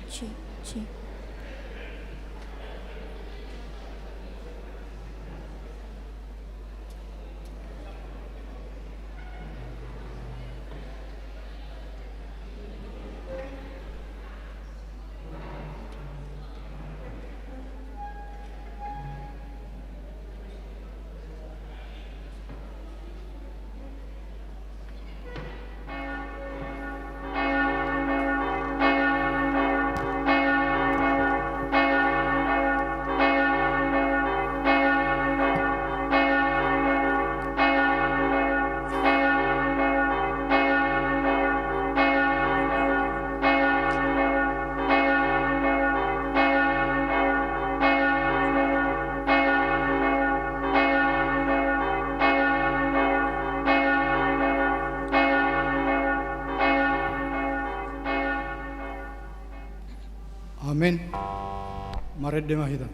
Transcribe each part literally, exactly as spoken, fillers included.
Cek, cek. Amen. Marende ma hita.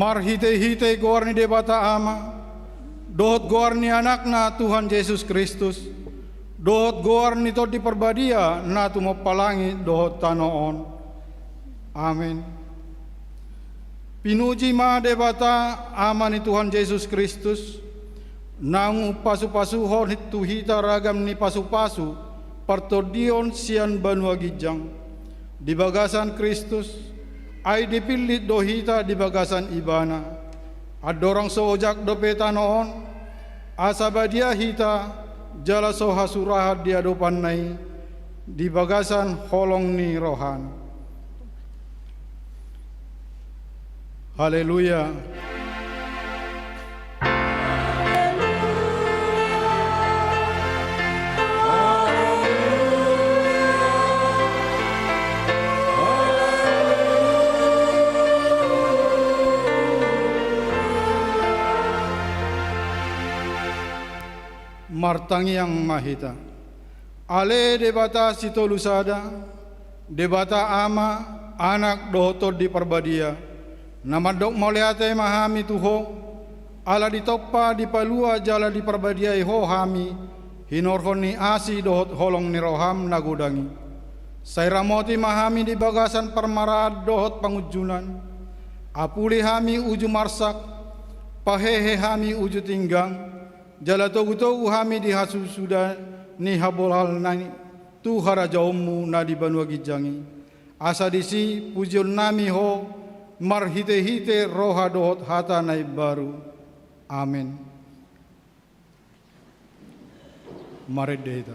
Marhitehite goar ni Debata Ama, dohot goar ni Anakna Tuhan Jesus Kristus, dohot goar ni Tondi Parbadia na tumompa langit dohot tano on. Amen. Pinuji ma Debata, Ama ni Tuhan Jesus Kristus, naung umpasupasuhon tu hita ragam ni pasupasu partondion sian banua ginjang. Di bagasan Kristus, ai dipillit do hita di bagasan Ibana. Andorang so ojak dope tano on, asa badia hita, jala so hasurahan di adopanna i, di bagasan holong ni rohana. Haleluya. Martangiang ma hita. Ale Debata Sitolu Sada, Debata Ama, Anak dohot Tondi Parbadia, na mandok mauliate ma hami tu Ho, ala ditompa, dipalua jala diparbadiai Ho hami, hinorhon ni asi dohot holong ni roham na godang i. Sai ramoti ma hami di bagasan parmaraan dohot pangunjunan. Apuli hami uju marsak, pahehe hami uju tinggang, jala togutogu hami di hasusuda ni habolhalna i tu harajaonmu na di banua ginjang i. Asa disi pujionnami Ho marhitehite roha dohot hata na imbaru. Amen. Marende hita.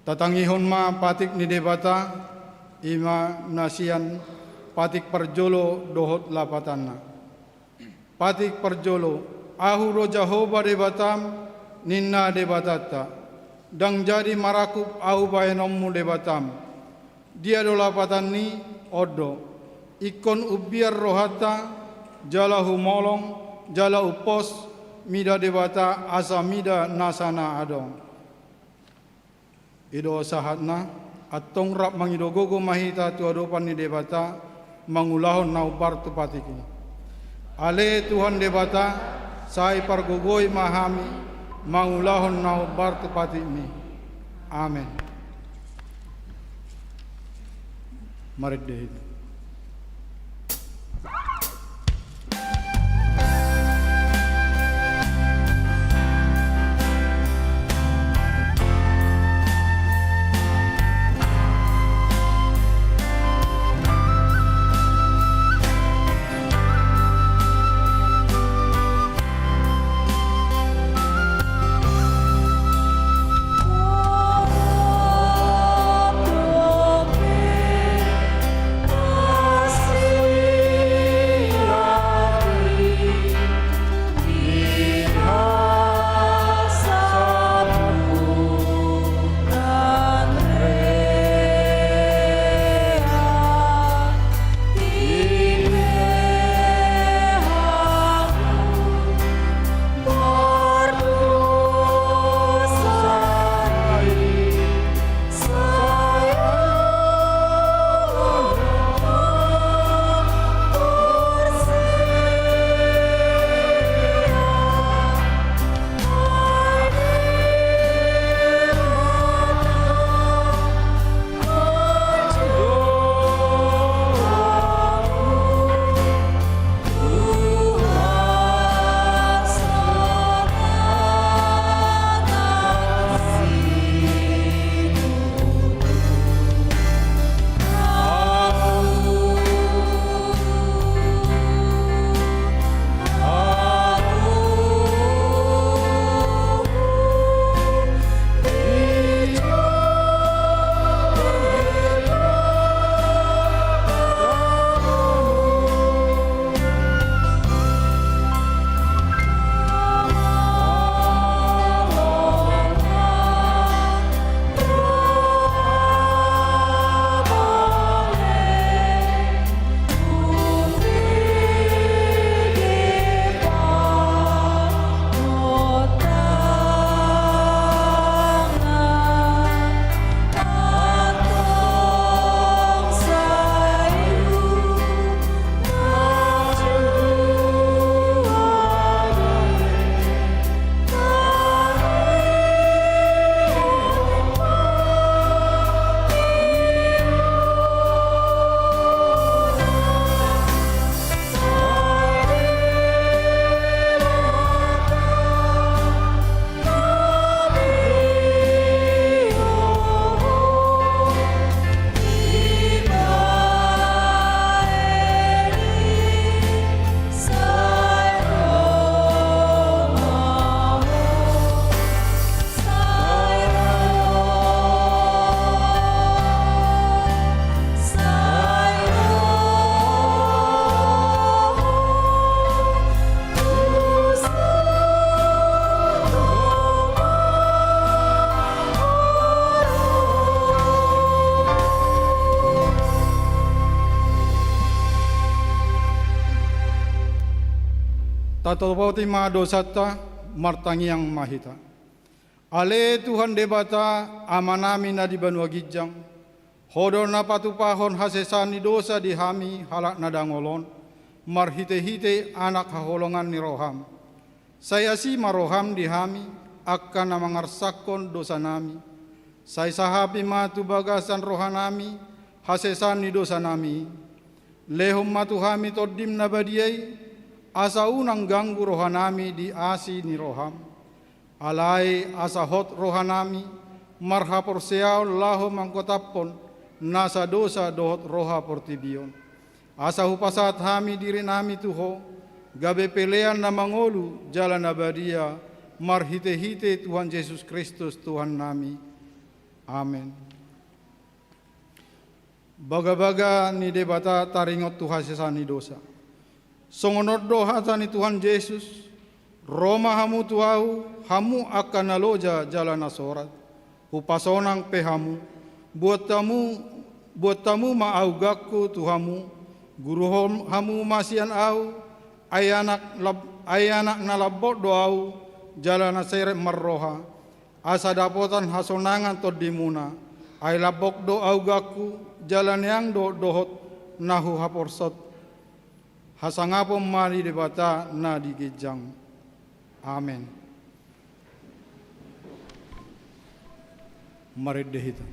Tatangihon ma patik ni Debata, i ma na sian patik parjolo dohot lapatanna. Patik parjolo, Ahu do Jahowa Debatam, ninna Debatanta. Ndang jadi marangkup Ahu bahenonmu Debatam. Dia do lapatan ni on do. Ingkon umbiar rohanta, jala humolong, jala umpos, mida Debata asa mida nasa na adong. I do sahatna, antong rap mangido gogo ma hita tu adopan ni Debata, mangulahon na hombar tu patik i. Ale Tuhan Debata, sai pargogoi ma hami, mangulahon na hombar tu patikmi. Amen. Marende hita. Tatopoti ma dosanta, martangiang ma hita. Ale Tuhan Debata, Amanami na di banua ginjang, Ho do na patupahon hasesaan ni dosa di hami halak na dangol on, marhitehite Anak haholongan ni roham. Sai asi ma roham di hami, angka na mangarsakkon dosanami. Sai sahapi ma tu bagasan rohanami hasesaan ni dosanami. Lehon ma tu hami Tondim na badia i, asa unang ganggu rohanami di asi ni roham. Alai asa hot rohanami marhaporseaon laho manggotaphon nasa dosa dohot roha portibi on. Asa hupasahat hami dirinami tu Ho, gabe pelean na mangolu jala na badia, marhitehite Tuhan Jesus Kristus Tuhannami. Amen. Bagabaga ni Debata taringot tu hasesaan ni dosa. Songon on do hata ni Tuhan Jesus: Ro ma hamu tu Ahu, hamu angka na loja jala na sorat, hupasonang pe hamu. Buat hamu, buat hamu ma augangku tu hamu, guruhon hamu ma sian Ahu, ai anak lab-, ai anak na lambok do Ahu, jala na serep marroha, asa dapotan hasonangan tondimuna. Ai lambok do augangku, jala neang do dohot na huhaporseahon. Hasangapon ma di Debata na di ginjang. Amen. Marende hita.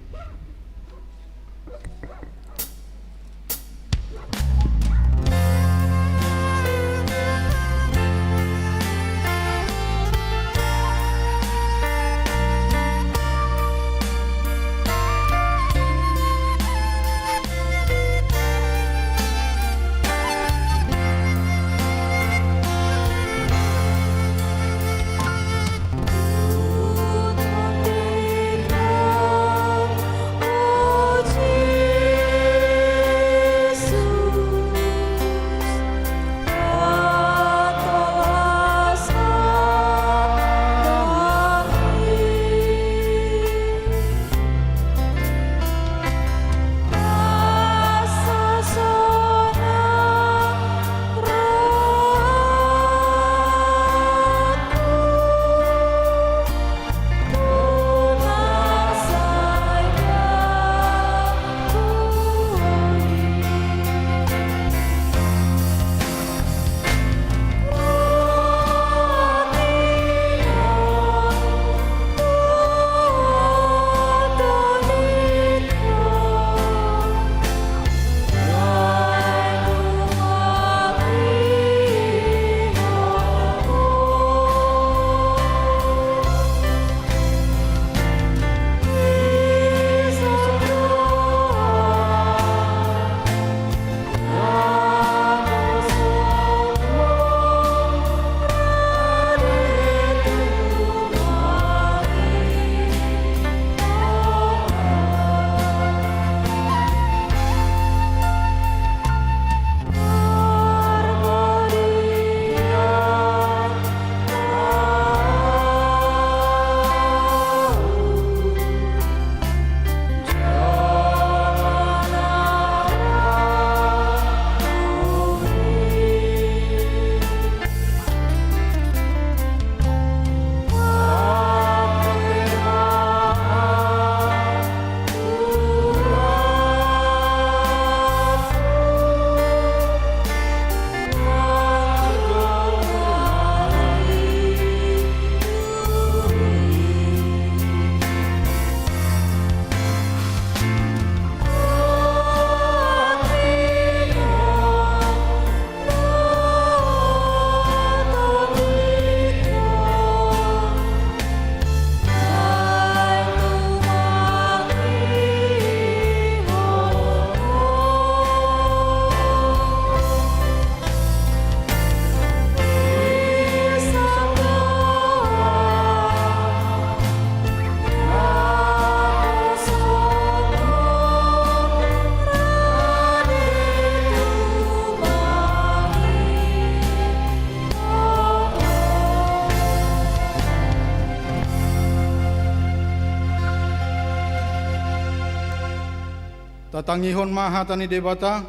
Tatangihon ma hata ni Debata.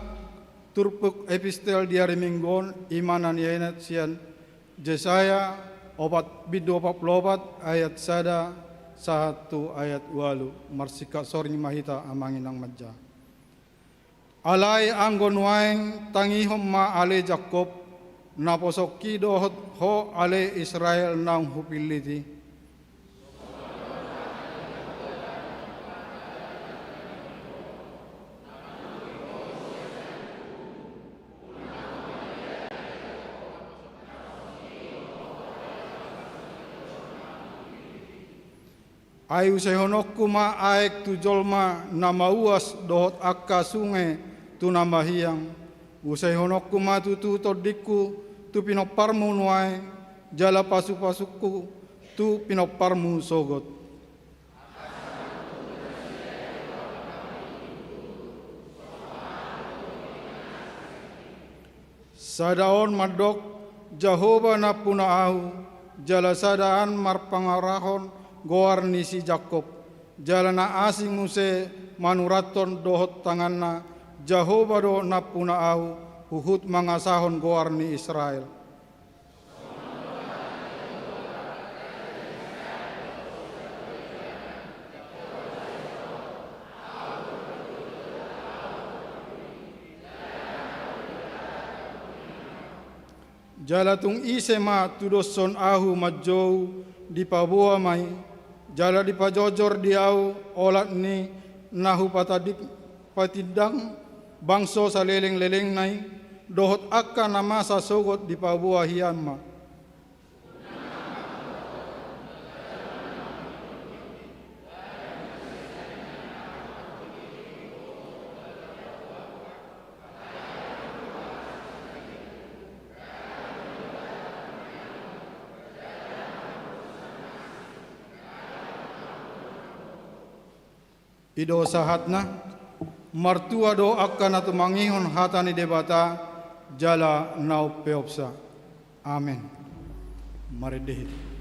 Turpuk epistel di ari Minggu on, i ma na niainat sian Jesaya opat, bindu opat pulu opat, ayat sada sahat tu ayat ualu. Marsingkat soring ma hita, amang inang manjaha. Alai anggo nuaeng tangihon ma ale Jakkob, naposongki, dohot ho ale Israel naung hupillit i. Ai usehononku ma aek tu jolma na mauas dohot angka sunge tu na mahiang. Usehononku ma tutu tondingku tu pinomparmu nuaeng, jala pasupasungku tu pinomparmu sogot. Sada on mandok, Jahowa nampuna ahu, jala sada an marpangarahon goar ni si Jakkob, jala na asing muse manurathon dohot tanganna, Jahowa do nampuna ahu, huhut mangasahon goar ni Israel. Jala tung ise ma tudoshon ahu manjou, dipaboa ma i, jala dipajojor di ahu olat ni na hupatanding patindang bangso salelenglelengna i, dohot angka na masa sogot dipaboa hian ma. I do sahatna. Martua do angka na tumangihon hata ni Debata jala na umpeopsa. Amen. Marende hita.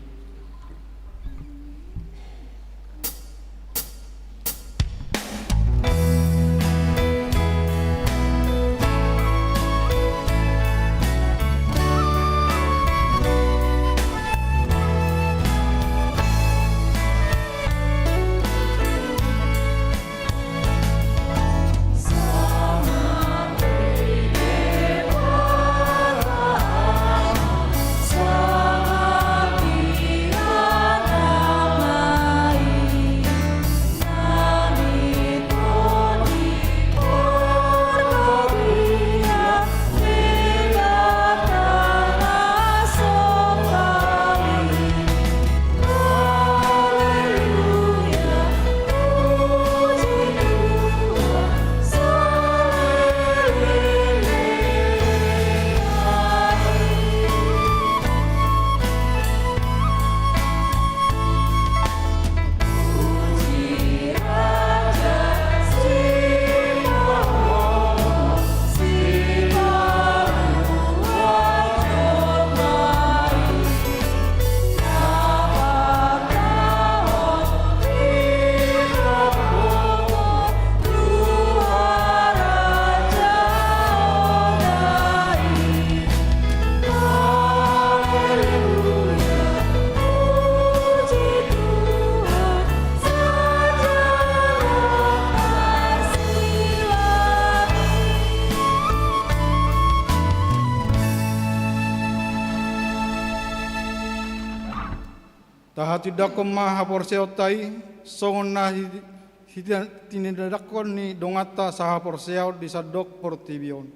Tahatindangkon ma haporseaonta i, songon na hi-, hi-, tinindangkon ni donganta sahaporseaon di sandok portibi on.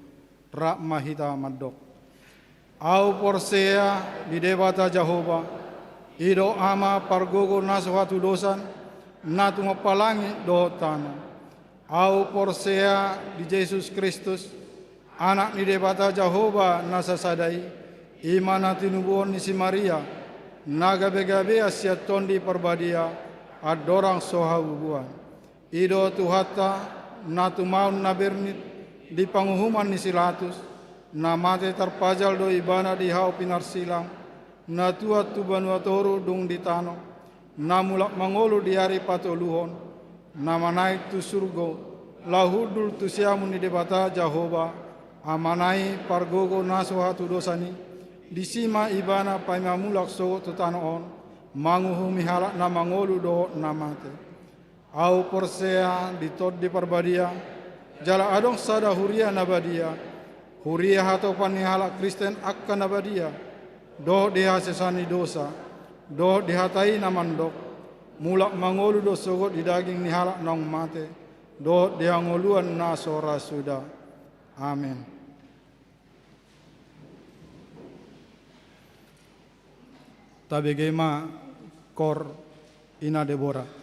Rap ma hita mandok. Ahu porsea di Debata Jahowa, i do Ama pargogo na so hatudosan, na tumompa langit dohot tano. Ahu porsea di Jesus Kristus, Anak ni Debata Jahowa na sasada i, i ma na tinubuhon ni si Maria, na gabegabean sian Tondi Parbadia, andorang so habubuhan. I do Tuhanta, na tumaon na bernit di panguhuman ni si Latus, na mate tarpajal do Ibana di hau pinarsilang, na tuat tu banua toru dung di tano, na mulak mangolu di ari patoluhon, na manaek tu surgo, laho hundul tu siamun ni Debata Jahowa, Amana i pargogo na so hatudosan i, Disi ma Ibana paima mulak sogot tu tano on, manguhumi halak na mangolu dohot na mate. Ahu porsea di Tondi Parbadia, jala adong sada huria na badia, huria hatopan ni halak Kristen angka na badia, dohot di hasesaan ni dosa, dohot di hata i na mandok, mulak mangolu do sogot di daging ni halak naung mate, dohot di hangoluan na so ra suda. Amen. Tabege ma kor Ina Debora.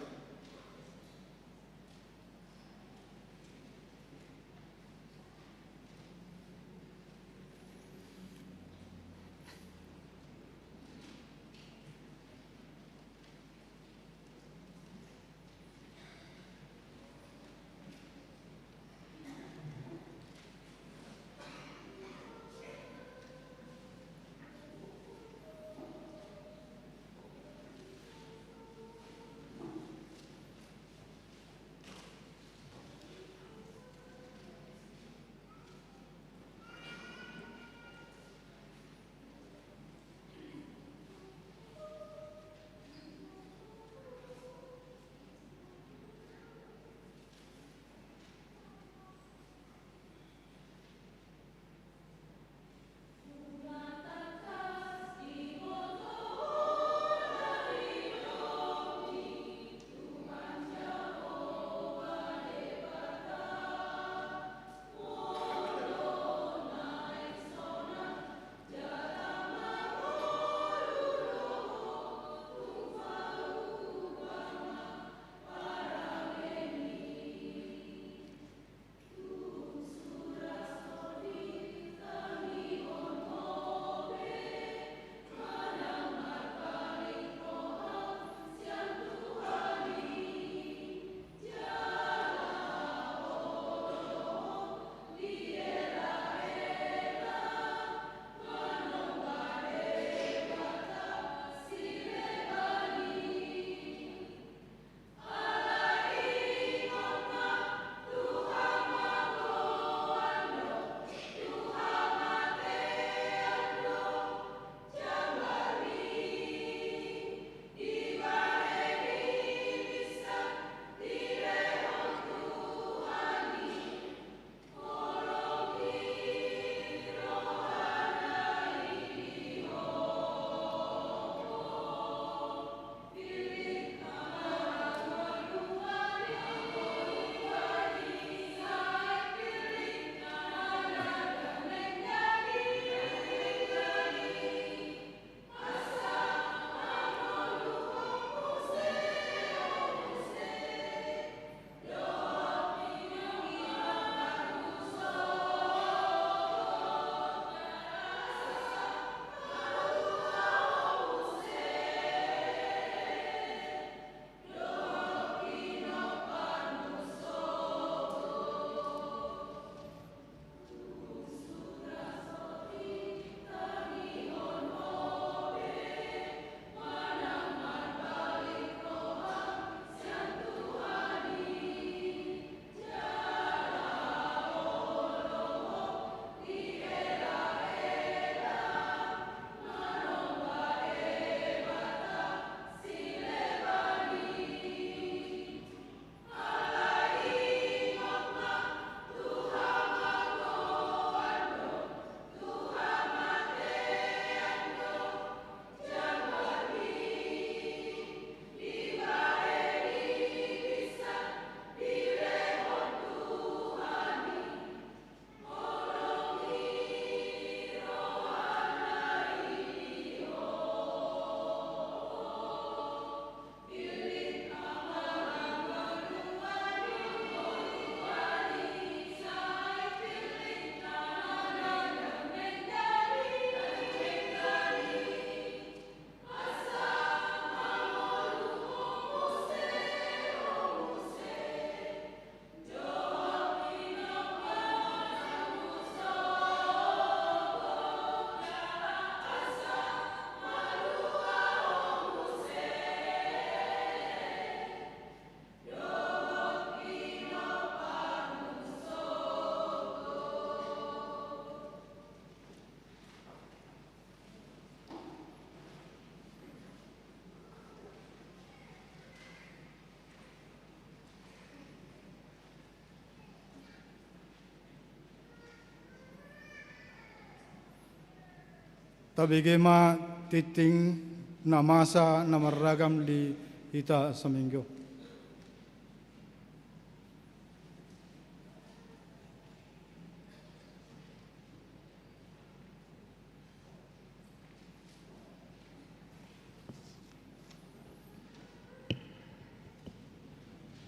Tabege ma tingting na masa na marragam di hita saminggu.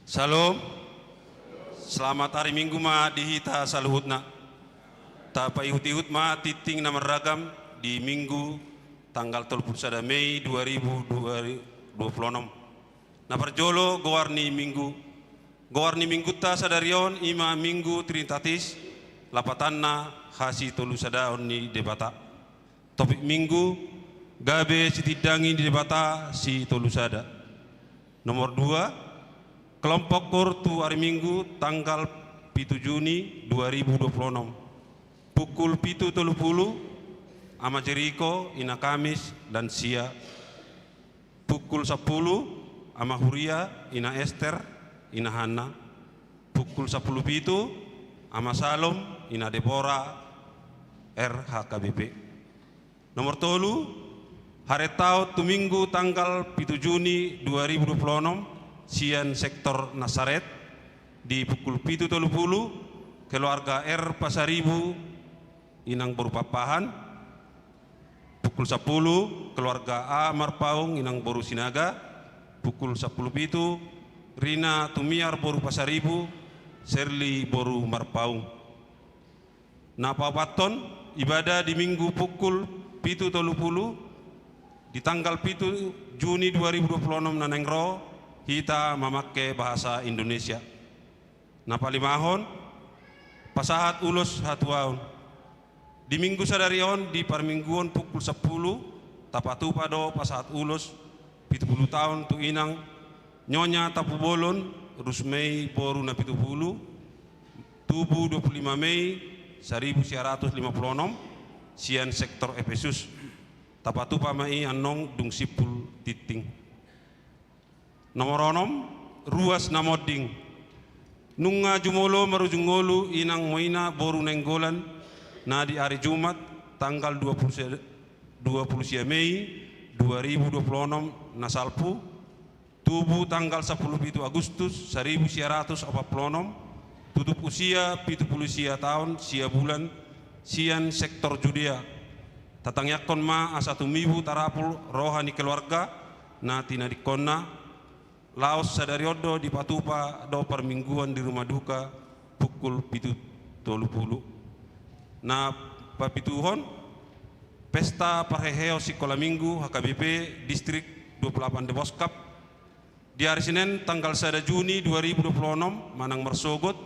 Syalom. Selamat hari Minggu ma di hita saluhutna. Tapaihut-ihut ma tingting na marragam di Minggu tanggal tolu pulu sada Mei dua ribu dua pulu onom. Na parjolo, goar ni Minggu. Goar ni Minggunta sadari on i ma Minggu Trinitatis, lapatanna hasitolusadaon ni Debata. Topik Minggu: Gabe sitindangi ni Debata sitolusada. Nomor dua, kelompok koor tu ari Minggu tanggal pitu Juni dua ribu dua pulu onom. Pukul pitu tolu pulu, Ama Jeriko, Ina Kamis, lansia. Pukul sampulu, Ama Huria, Ina Ester, Ina Hanna. Pukul sampulu pitu, Ama Salom, Ina Debora, R H K B P. Nomor tolu, harentaon tu Minggu tanggal pitu Juni dua ribu dua pulu onom, sian sektor Nasaret, di pukul pitu tolu pulu, keluarga R Pasaribu, Inang boru Pakpahan. Pukul sampulu, keluarga A Marpaung, Inang boru Sinaga. Pukul sampulu pitu, Rina Tumiar boru Pasaribu, Serli boru Marpaung. Na paopathon, ibadah di Minggu pukul pitu tolu pulu, di tanggal pitu Juni dua ribu dua pulu onom na naeng ro, hita mamangke bahasa Indonesia. Na palimahon, pasahat ulos hatuaon. Di Minggu sadari on, di parmingguon pukul sampulu, tapatupa do pasahat ulos pitu pulu taon tu Inang Nyonya Tampubolon Rusmei boru Napitupulu, tubu dua pulu lima Mei saribu sia ratus lima pulu onom, sian sektor Epesus. Tapatupa ma i annon dung simpul tingting. Nomor onom, ruas na monding. Nunga jumolo marujung ngolu Inang Moina boru Nainggolan, na di ari Jumat, tanggal dua pulu sia, dua pulu sia Mei dua ribu dua pulu onom, na salpu, tubu tanggal sampulu pitu Agustus saribu sia ratus opat pulu onom, tutup usia pitu pulu sia taon sia bulan, sian sektor Judea. Tatangiangkon ma asa tumibu tarapul roha ni keluarga na tinadingkonna, laos sadari on do dipatupa do parmingguan di rumah duka pukul pitu tolu pulu. Na papituhon, pesta parheheon sikola Minggu H K B P Distrik dua pulu lapan Deboskap, di ari Senen tanggal sada Juni dua ribu dua pulu onom manang marsogot,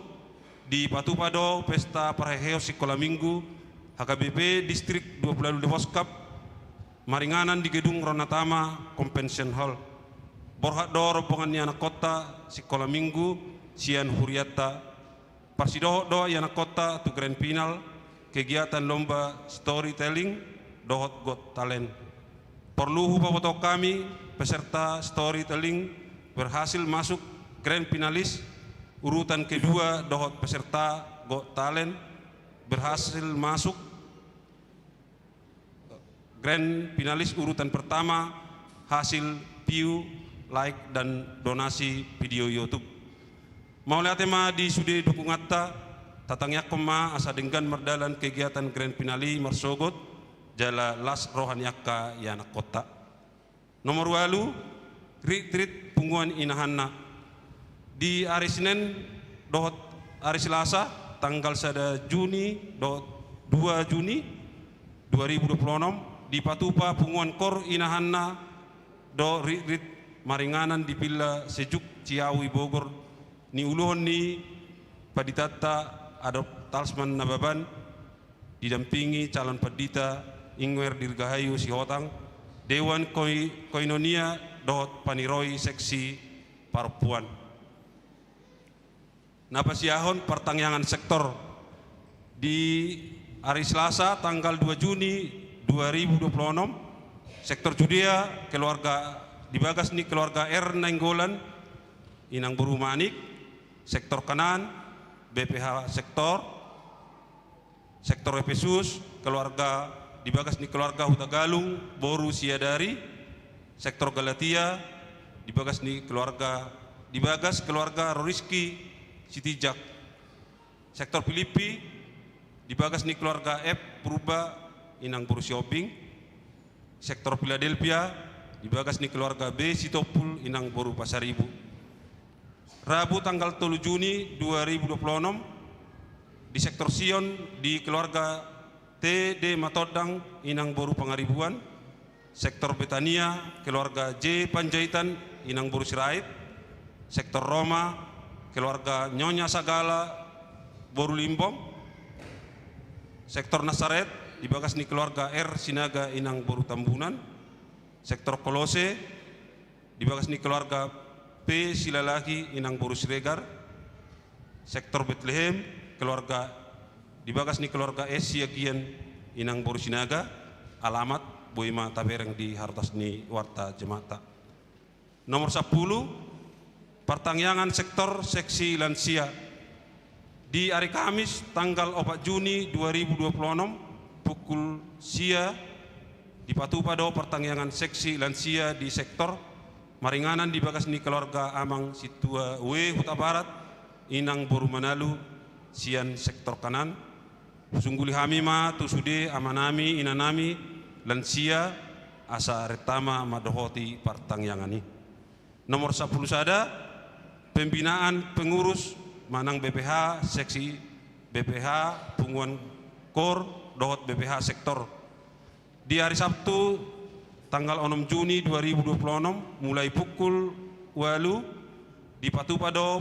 dipatupa do pesta parheheon sikola Minggu H K B P Distrik dua pulu ualu Deboskap, maringanan di gedung Ronatama Convention Hall. Borhat do rombongan ni anakkonta sikola Minggu sian hurianta. Parsidohot do i anakkonta tu grand final kegiatan lomba storytelling dohot Got Talent. Porlu hupabotohon hami, peserta storytelling berhasil masuk grand finalis urutan kedua dohot peserta Got Talent berhasil masuk grand finalis urutan pertama hasil view, like, dan donasi video YouTube. Mauliate ma di sude dukunganta, tatangiangkon ma asa denggan mardalan kegiatan grand finale marsogot, jala las roha ni angka ianakkonta. Nomor ualu, ritrit punguan inahanna. Di ari Senen dohot ari Selasa, tanggal sada Juni dohot dua Juni dua ribu dua puluh enam, dipatupa punguan kor inahanna dohot ritrit maringanan di Villa Sejuk Ciawi Bogor, niuluhon ni panditanta Adop Talsman Nababan, didampingi calon pandita Ingwer Dirgahayu Sihotang, Dewan Koi-, Koinonia dohot paniroi seksi parompuan. Na pasiahon partangiangan sektor. Di ari Selasa tanggal dua Juni dua ribu dua puluh enam, sektor Judea, keluarga, di bagas ni keluarga R Nainggolan, Inang Boru Manik, sektor Kanaan, B P H sektor, sektor Epesus, keluarga di bagas ni keluarga Hutagalung boru Siadari, sektor Galatia, di bagas ni keluarga, di bagas keluarga Roriski Sitinjak, sektor Pilippi, di bagas ni keluarga F Purba inang boru Sihombing, sektor Philadelphia, di bagas ni keluarga B Sitompul inang boru Pasaribu. Rabu tanggal tolu Juni dua ribu dua puluh enam, di sektor Sion, di keluarga T D Matondang inang boru Pangaribuan, sektor Betania, keluarga J Panjaitan inang boru Sirait, sektor Roma, keluarga Nyonya Sagala boru Limbong, sektor Nasaret, di bagas ni keluarga R Sinaga inang boru Tambunan, sektor Kolose, di bagas ni keluarga P Silalahi inang boru Siregar, sektor Betlehem, keluarga, di bagas ni keluarga S Siagian inang boru Sinaga, alamat boi ma tabereng di hartas ni warta jemata. Nomor sampulu, partangiangan sektor seksi lansia. Di ari Kamis tanggal opat Juni dua ribu dua puluh enam, pukul sia, dipatupa do partangiangan seksi lansia di sektor, maringanan di bagas ni keluarga Amang Sintua W Hutabarat inang boru Manalu sian sektor kanan. Husungguli hami ma tu sude amanami, inanami, lansia, asa renta ma mandohoti partangiangan i. Nomor sampulu sada, pembinaan pengurus manang B P H seksi, B P H punguan kor dohot B P H sektor. Di ari Sabtu tanggal onom Juni dua ribu dua puluh enam, mulai pukul ualu, dipatupa do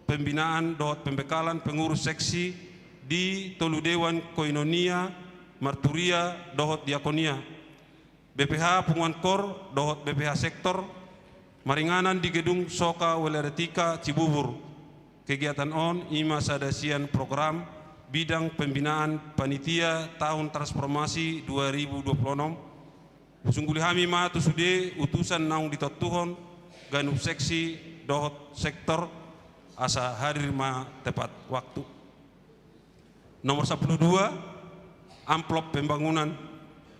pembinaan dohot pembekalan pengurus seksi di tolu dewan koinonia, marturia dohot diakonia, B P H punguan kor dohot B P H sektor, maringanan di gedung Soka Weledatika Cibubur. Kegiatan on i ma sada sian program bidang pembinaan panitia tahun transformasi dua ribu dua puluh enam. Husungguli hami ma tu sude utusan naung ditontuhon ganup seksi dohot sektor, asa hadir ma tepat waktu. Nomor sampulu dua, amplop pembangunan.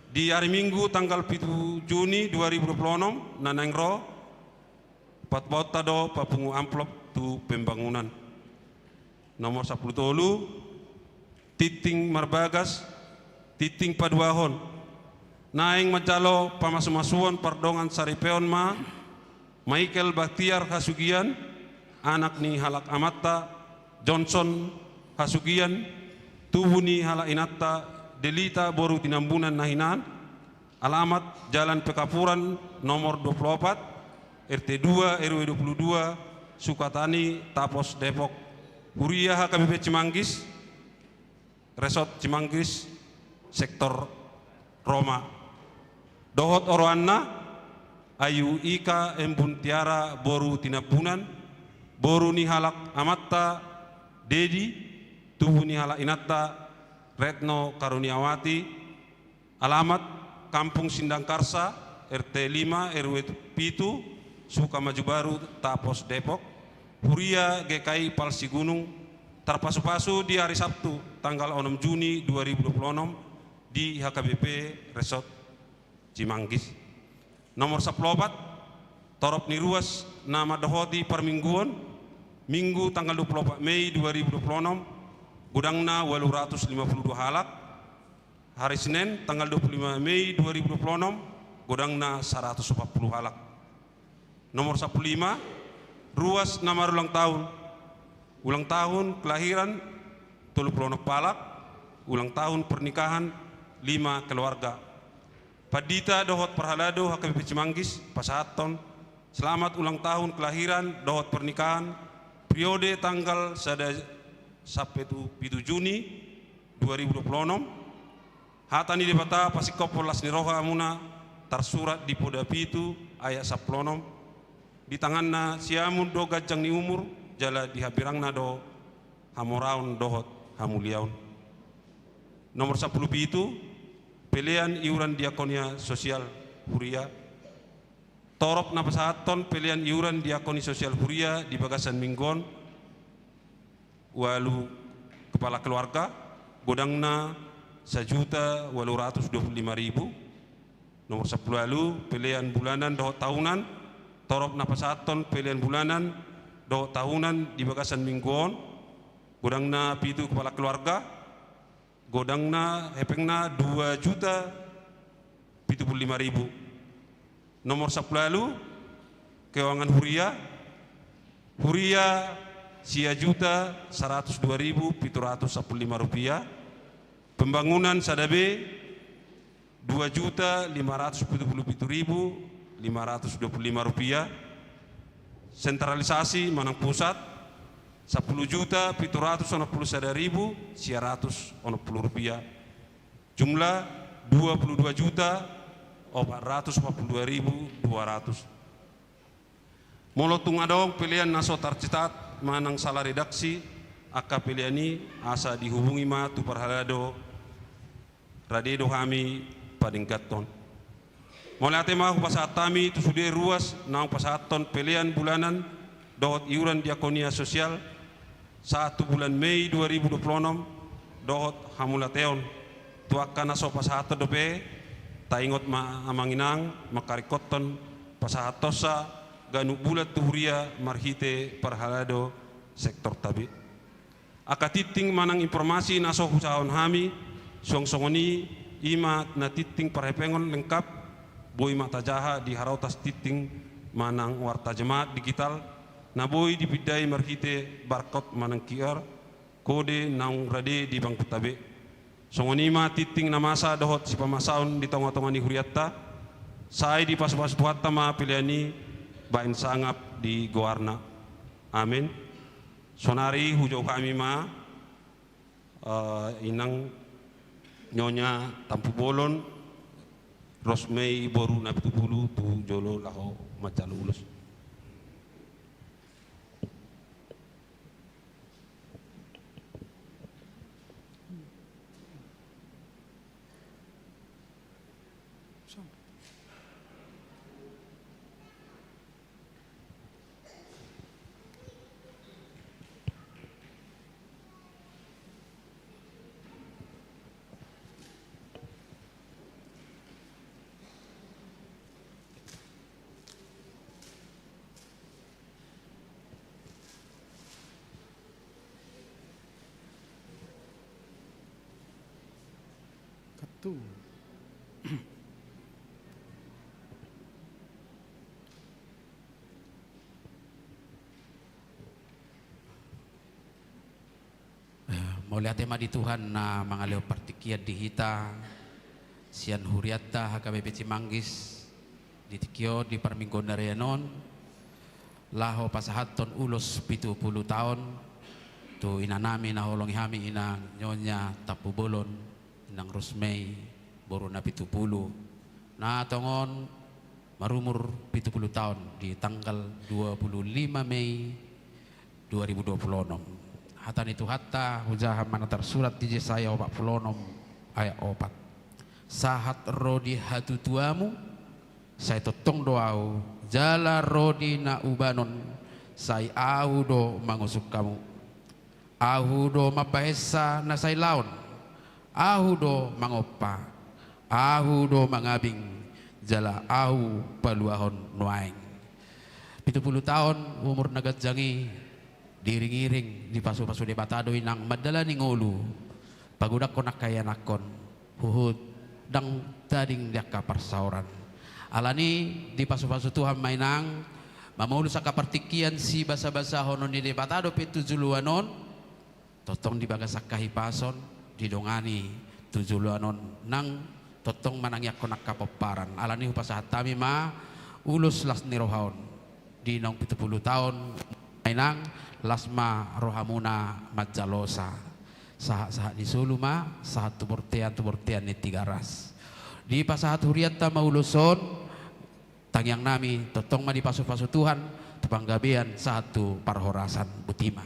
Di ari Minggu tanggal pitu Juni dua ribu dua puluh enam na naeng ro, patupahonta do papungu amplop tu pembangunan. Nomor sampulu tolu, tinting marbagas, tinting paduahon. Naeng manjalo pamasumasuon pardongan saripeon ma Michael Bahtiar Hasugian, anak ni halak amanta Johnson Hasugian, tubu ni halak inanta Delita boru Tinambunan na hinan, alamat Jalan Pekapuran nomor dua puluh opat, R T dua, R W dua puluh dua, Sukatani, Tapos, Depok. Huria H K B P Cimanggis, Resort Cimanggis, sektor Roma. Dohot oroanna, Ayu Ika Embun Tiara boru Tinambunan, boru ni halak amanta Dedi, tubu ni halak inanta Retno Karuniawati, alamat Kampung Sindangkarsa, R T lima, R W pitu, Sukamaju Baru, Tapos, Depok. Huria G K I Pal Sigunung, tarpasupasu di ari Sabtu tanggal onom Juni dua ribu dua puluh enam di H K B P Resort Cimanggis. Nomor sampulu opat, torop ni ruas na mandohoti parmingguon, Minggu tanggal dua puluh opat Mei dua ribu dua puluh enam, godangna ualu ratus lima puluh dua halak. Hari Senin tanggal dua puluh lima Mei dua ribu dua puluh enam, godangna saratus opat puluh halak. Nomor sampulu lima, ruas na marulang tahun. Ulang tahun kelahiran tolu puluh onom halak, ulang tahun pernikahan lima keluarga. Pandita dohot parhalado H K B P Cimanggis pasahathon selamat ulang tahun kelahiran dohot pernikahan periode tanggal sada sampe tu pitu Juni dua ribu dua puluh onom. Hata ni Debata pasingkophon las ni roha muna, tarsurat di Poda pitu ayat sampulu onom. Di tanganna siamun do ganjang ni umur, jala di hambirangna do hamoraon dohot hamuliaon. Nomor sampulu pitu, pelean iuran diakonia sosial huria. Torop na pasahathon pelean iuran diakoni sosial huria di bagasan minggu on, ualu kepala keluarga, godangna sajuta ualu ratus dua pulu lima ribu. Nomor sampulu ualu, pelean bulanan dohot tahunan. Torop na pasahathon pelean bulanan dohot tahunan di bagasan minggu on, godangna pitu kepala keluarga, godangna hepengna dua juta pitu pulu lima ribu. Nomor sampulu ualu, keuangan huria, huria sia juta saratus dua ribu pitu ratus sampulu lima rupiah, pembangunan sada B dua juta lima ratus pitu pulu pitu ribu lima ratus dua pulu lima rupiah, sentralisasi manang pusat sampulu juta pitu ratus onom pulu sada ribu sia ratus onom pulu rupiah, jumlah dua pulu dua juta opat ratus opat pulu dua ribu dua ratus. Molo tung adong pelean na so tarcatat manang sala redaksi angka pelean i, asa dihubungi ma tu parhalado, rade do hami padengganhon. Mauliate ma hupasahat hami tu sude ruas naung pasahathon pelean bulanan dohot iuran diakonia sosial sahat tu bulan Mei dua ribu dua pulu onom dohot hamauliateon. Tu angka na so pasahathon dope, taingot ma amang inang mangkaringkothon pasahathonsa ganup bulan tu huria marhite parhalado sektorta be. Angka tingting manang informasi na so husahahon hami suang songon i, i ma na tingting parhepengon lengkap, boi ma tajaha di haraotas tingting manang warta jemaat digital na boi dipindai marhite barcode manang Q R kode naung rade di bangkuta be. Songon i ma tingting na masa dohot sipamasaon di tongatonga ni hurianta, sai dipasupasu Tuhanta ma pelean i baen sangap di goarna. Amen. Sonari hujou hami ma, eh, inang Nyonya Tampubolon Rosmei boru Napitupulu tu jolo laho manjalo ulos. Katu. Eh, mauliate ma di Tuhan na mangalehon partingkian di hita sian hurianta H K B P Cimanggis di tingki on, di parmingguan na ro on, laho pasahathon ulos pitu pulu taon tu inanami na huoloi hami, inang Nyonya Tampubolon, inang Rosmei boru Napitupulu, na tongon marumur pitu pulu taon di tanggal dua pulu lima Mei dua ribu dua pulu onom. Hata ni Tuhanta hujaha ma na tarsurat di Jesaya opat pulu onom ayat opat. Sahat ro di hatutuamu, sai tongtong do Ahu, jala ro di na ubanon, sai Ahu do mangusung hamu. Ahu do mambahensa na sai laon, Ahu do mangompa, Ahu do mangabing, jala Ahu paluahon nuaeng. Pitu pulu taon umur na ganjang i, diiring-iring, dipasupasu Debata do inang mandalani ngolu, pagodangkon angka ianakhon, huhut ndang tading di angka parsaoran. Alani dipasupasu Tuhan ma inang, mamolus angka partingkian sibasabasahonon ni Debata dope tu joloan on, tongtong di bagas angka hipason, didongani tu joloan on nang tongtong manangiangkon angka pomparan. Alani hupasahat hami ma ulos las ni roha on di naung pitu pulu taon, inang, las ma rohamuna manjalosa. Sahat-sahat ni solu ma, sahat tu bortean, tu bortean ni Tigaras. Dipasahat hurianta ma ulos on, tangiang nami, tongtong ma dipasupasu Tuhan tu panggabean sahat tu parhorasan. Botima.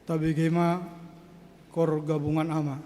Tabege ma Kor Gabungan Ama.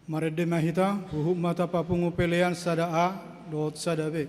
Marende ma hita, huhut ma tapapungu pelean sada A dohot sada B.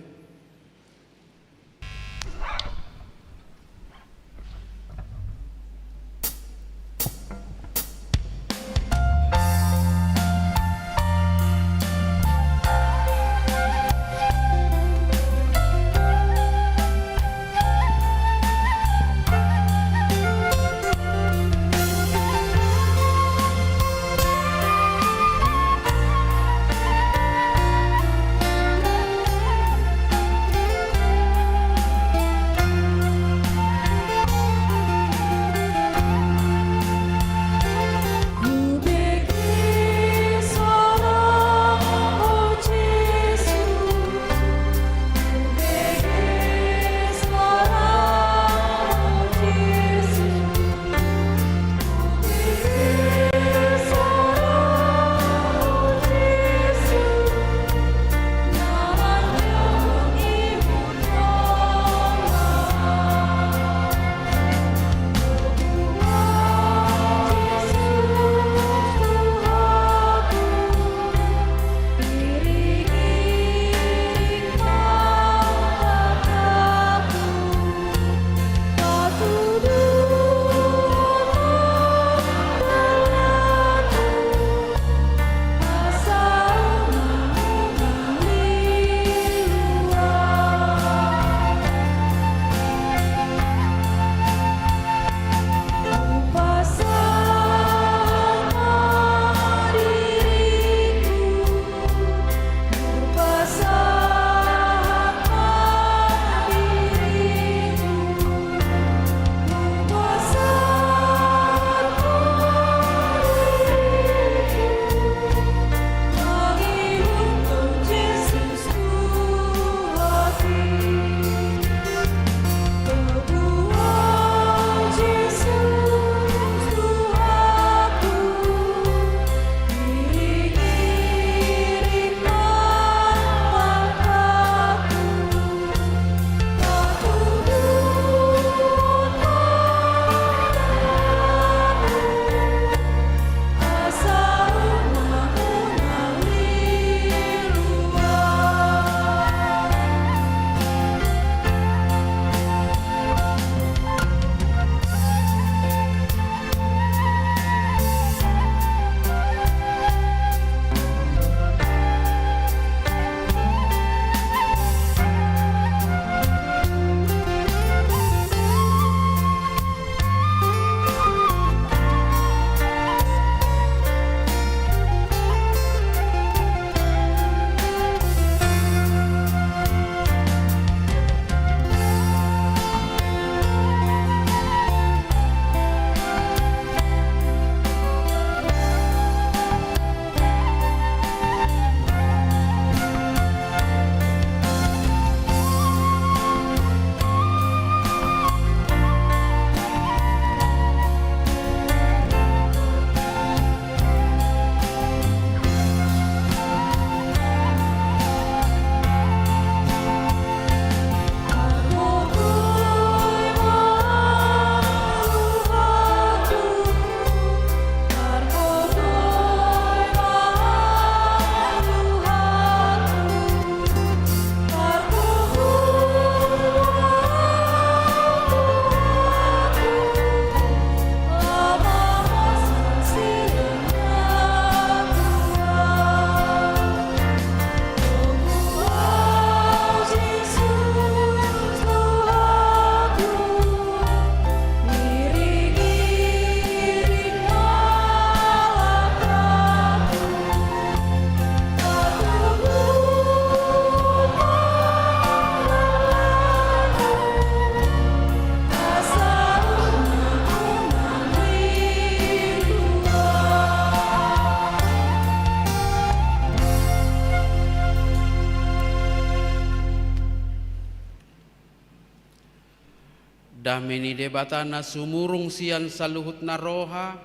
Dame ni Debata na sumurung sian saluhut na roha,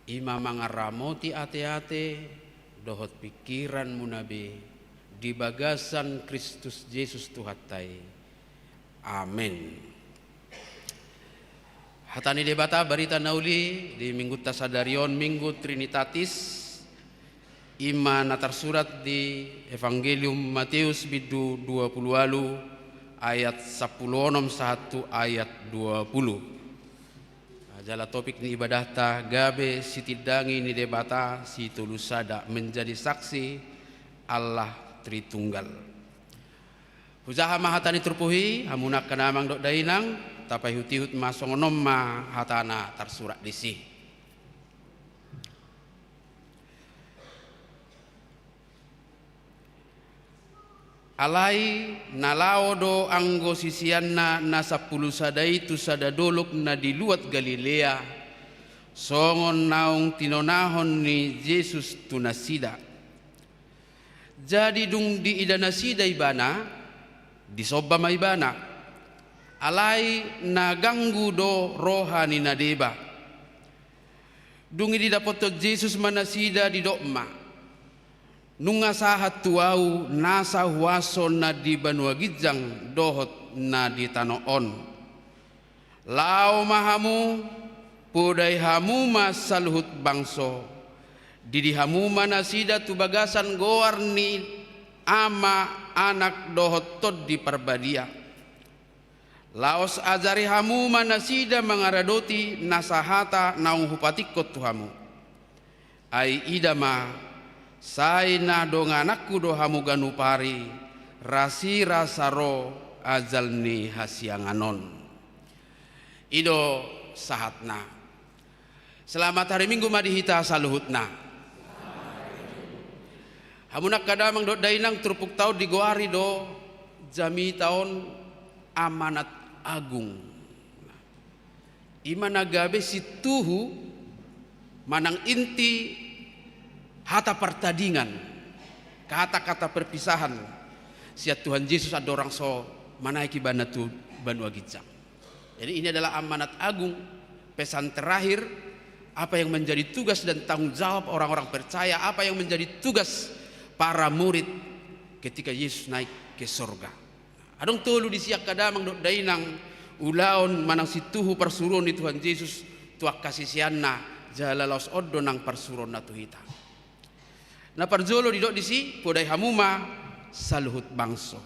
i ma mangaramoti ateate dohot pingkiranmuna be di bagasan Kristus Jesus Tuhanta i. Amen. Hata ni Debata, barita na uli di minggunta sadari on, Minggu Trinitatis, I ma na tarsurat di Evangelium Mateus bindu dua pulu ualu ayat sampulu onom sahat tu ayat dua pulu. Jala topik ni ibadahta gabe sitindangi ni Debata sitolu sada, menjadi saksi Allah Tritunggal. Hujaha ma hata ni turpuk i, hamu angka damang dohot dainang, tapaihutihut ma songon on ma hatana tarsurat disi. Alai na laho do anggo siseanna na sampulu sada i tu sada dolok na di luat Galilea, songon naung tinonahon ni Jesus tu nasida. Jadi dung diida nasida ibana, disomba ma ibana. Alai na ganggu do roha ni na deba. Dung i didapothon Jesus ma nasida, didok ma: Nunga sahat tu Ahu nasa huaso na di banua ginjang dohot na di tano on. Laho ma hamu, podai hamu ma saluhut bangso, didi hamu ma nasida tu bagasan goar ni Ama, Anak dohot Tondi Parbadia. Laos ajari hamu ma nasida mangaradoti nasa hata naung hupatikkon tu hamu. Ai ida ma, sai na dongananku do hamu ganup ari, rasirasa ro ajal ni hasiangan on. I do sahatna. Selamat hari Minggu ma di hita saluhutna. Hamu angka damang dohot dainang, turpukta on digoari do jamita on amanat agung. I ma na gabe sintuhu manang inti hata partadingan, kata-kata perpisahan sian Tuhan Jesus andorang so manaek ibana tu banua ginjang. Jadi ini adalah amanat agung, pesan terakhir, apa yang menjadi tugas dan tanggung jawab orang-orang percaya, apa yang menjadi tugas para murid ketika Yesus naik ke surga. Adong tolu disi angka damang dohot dainang, ulaon manang sintuhu parsuruon ni Tuhan Jesus tu angka siseanna, jala laos on do nang parsuruonna tu hita. Na parjolo didok disi, podai hamu ma saluhut bangso.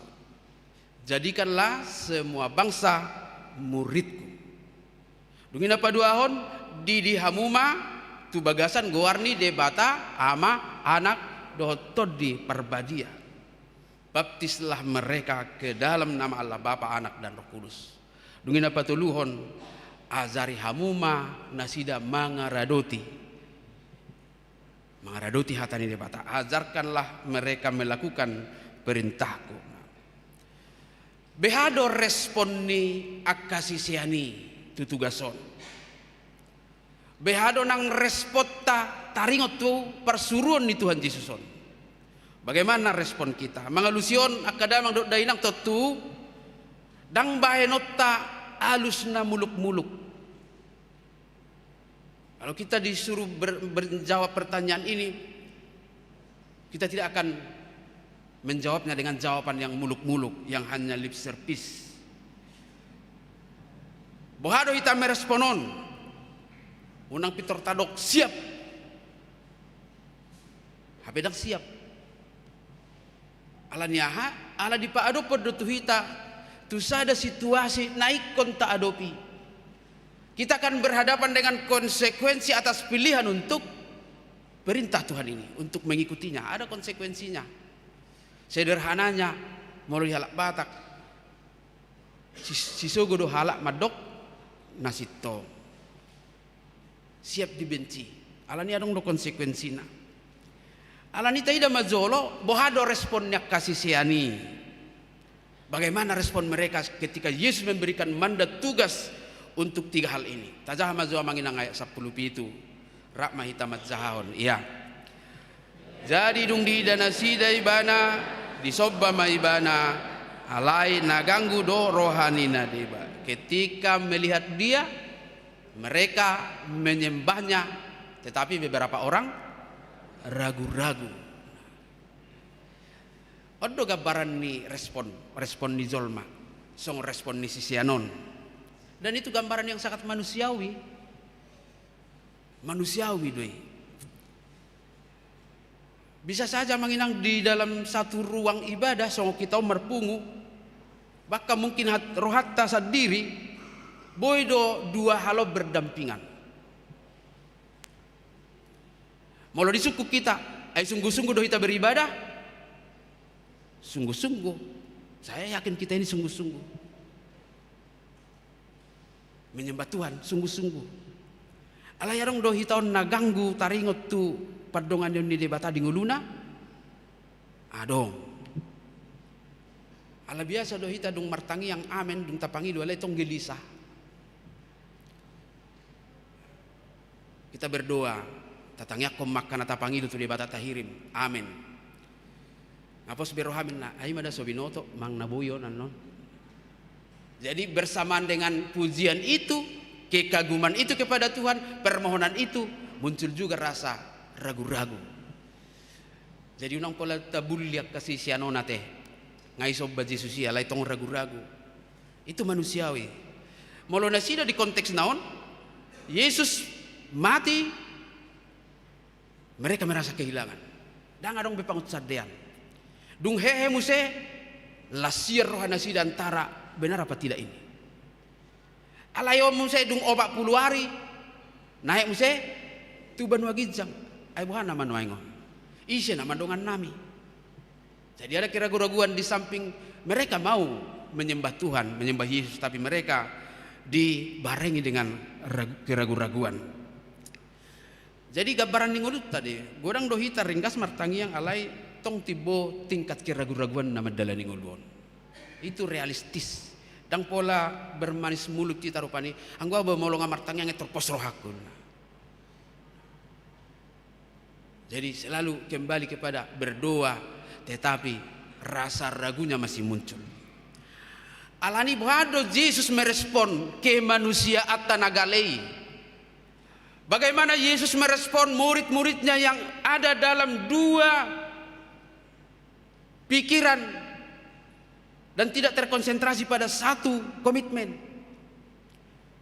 Jadikanlah semua bangsa muridku. Dung i na paduahon, didi hamu ma tu bagasan goar ni Debata Ama, Anak dohot Tondi Parbadia. Baptislah mereka ke dalam nama Allah Bapa, Anak dan Roh Kudus. Dung i na patoluhon, ajari hamu ma nasida mangaradoti. Mangaradoti hata ni Debata, ajarkanlah mereka melakukan perintahku. Beha do respon ni angka sisean i tu tugas on? Beha do nang responta taringot tu parsuruon ni Tuhan Jesus on? Bagaimana respon kita? Mangalusi on angka damang dohot dainang, tontu ndang bahenonta alus na muluk-muluk. Kalau kita disuruh ber-, menjawab pertanyaan ini, kita tidak akan menjawabnya dengan jawaban yang muluk-muluk, yang hanya lip service. Boha do hita merespon on? Unang pintor tadok siap. Hape ndang siap. Ala ni aha? Ala dipaadophon do tu hita tu sada situasi na ingkon taadopi. Kita akan berhadapan dengan konsekuensi atas pilihan untuk perintah Tuhan ini, untuk mengikutinya. Ada konsekuensinya. Sederhananya, molo di halak Batak, si-, sisogo do halak mandok na sintong. Siap dibenci. Ala ni adong do konsekuensina. Ala ni taida ma jolo, boha do respon ni angka sisean i? Bagaimana respon mereka ketika Yesus memberikan mandat, tugas untuk tiga hal ini? Tajaha ma jo amang inang ayat sampulu pitu. Rap ma hita manjahahon. Ia. Jadi dung diida nasida ibana, disomba ma ibana, alai na ganggu do roha ni na deba. Ketika melihat dia, mereka menyembahnya, tetapi beberapa orang ragu-ragu. On do gambaran ni respon, respon ni jolma, songon respon ni sisean on. Dan itu gambaran yang sangat manusiawi. Manusiawi do i. Bisa saja, Amang Inang, di dalam satu ruang ibadah, songon hita on marpungu, bahkan mungkin hat-, rohanta sandiri, boi do dua hal on berdampingan. Molo disungkun hita, ai sungguh-sungguh do hita beribadah? Sungguh-sungguh. Saya yakin kita ini sungguh-sungguh menyembah Tuhan, sungguh-sungguh. Alai adong do hita on na ganggu taringot tu pandonganion ni Debata di ngoluna? Adong. Ala biasa do hita dung martangiang amen, dung tapangido, alai tong gelisah. Kita berdoa, tatangiangkon ma angka na tapangido tu Debata, tahirim, amen. Nga pos be rohami ninna, ai ma da so binoto, manang na boi on annon. Jadi bersamaan dengan pujian itu, kekaguman itu kepada Tuhan, permohonan itu, muncul juga rasa ragu-ragu. Jadi unang pola tabulliak angka sisean on ate, nga i somba Jesus i, alai tong ragu-ragu. Itu manusiawi. Molo nasida di konteksna on, Jesus mati, mereka merasa kehilangan. Ndang adong be pangunsandean. Dung hehe muse, las sian roha nasida antara benar apa tidak ini. Alai on muse dung opat pulu ari, naek muse tu banua ginjang. Ai boha nama nuaeng on? Ise nama dongannami? Jadi ada keragu-raguan, di samping mereka mau menyembah Tuhan, menyembah Yesus, tapi mereka dibarengi dengan ragu-, keragu-raguan. Jadi gambaran ni ngolunta do i, godang do hita ringgas martangiang alai tong timbo tingkat keragu-raguan na mandalani ngolu on. Itu realistis. Ndang pola bermanis mulut hita rupani, anggo ahu molo nga martangiang, eh, torpos rohangku. Jadi selalu kembali kepada berdoa, tetapi rasa ragunya masih muncul. Alani boha do Jesus merespon kemanusiaanta na gale i? Bagaimana Yesus merespon murid-muridnya yang ada dalam dua pikiran dan tidak terkonsentrasi pada satu komitmen?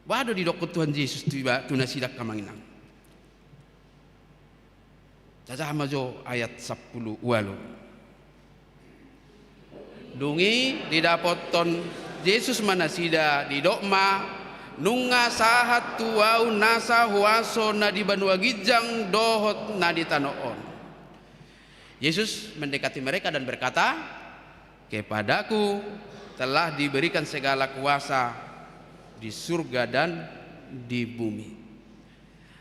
Boha do didokkon Tuhan Jesus tu iba-, tu nasida, angka Amang Inang? Jaha ma jo ayat sampulu ualu. Dung i didapothon Jesus ma nasida, didok ma, "Nunga sahat tu ahu nasa huaso na di banua ginjang dohot na di tano on." Yesus mendekati mereka dan berkata, "Kepada-Ku telah diberikan segala kuasa di surga dan di bumi."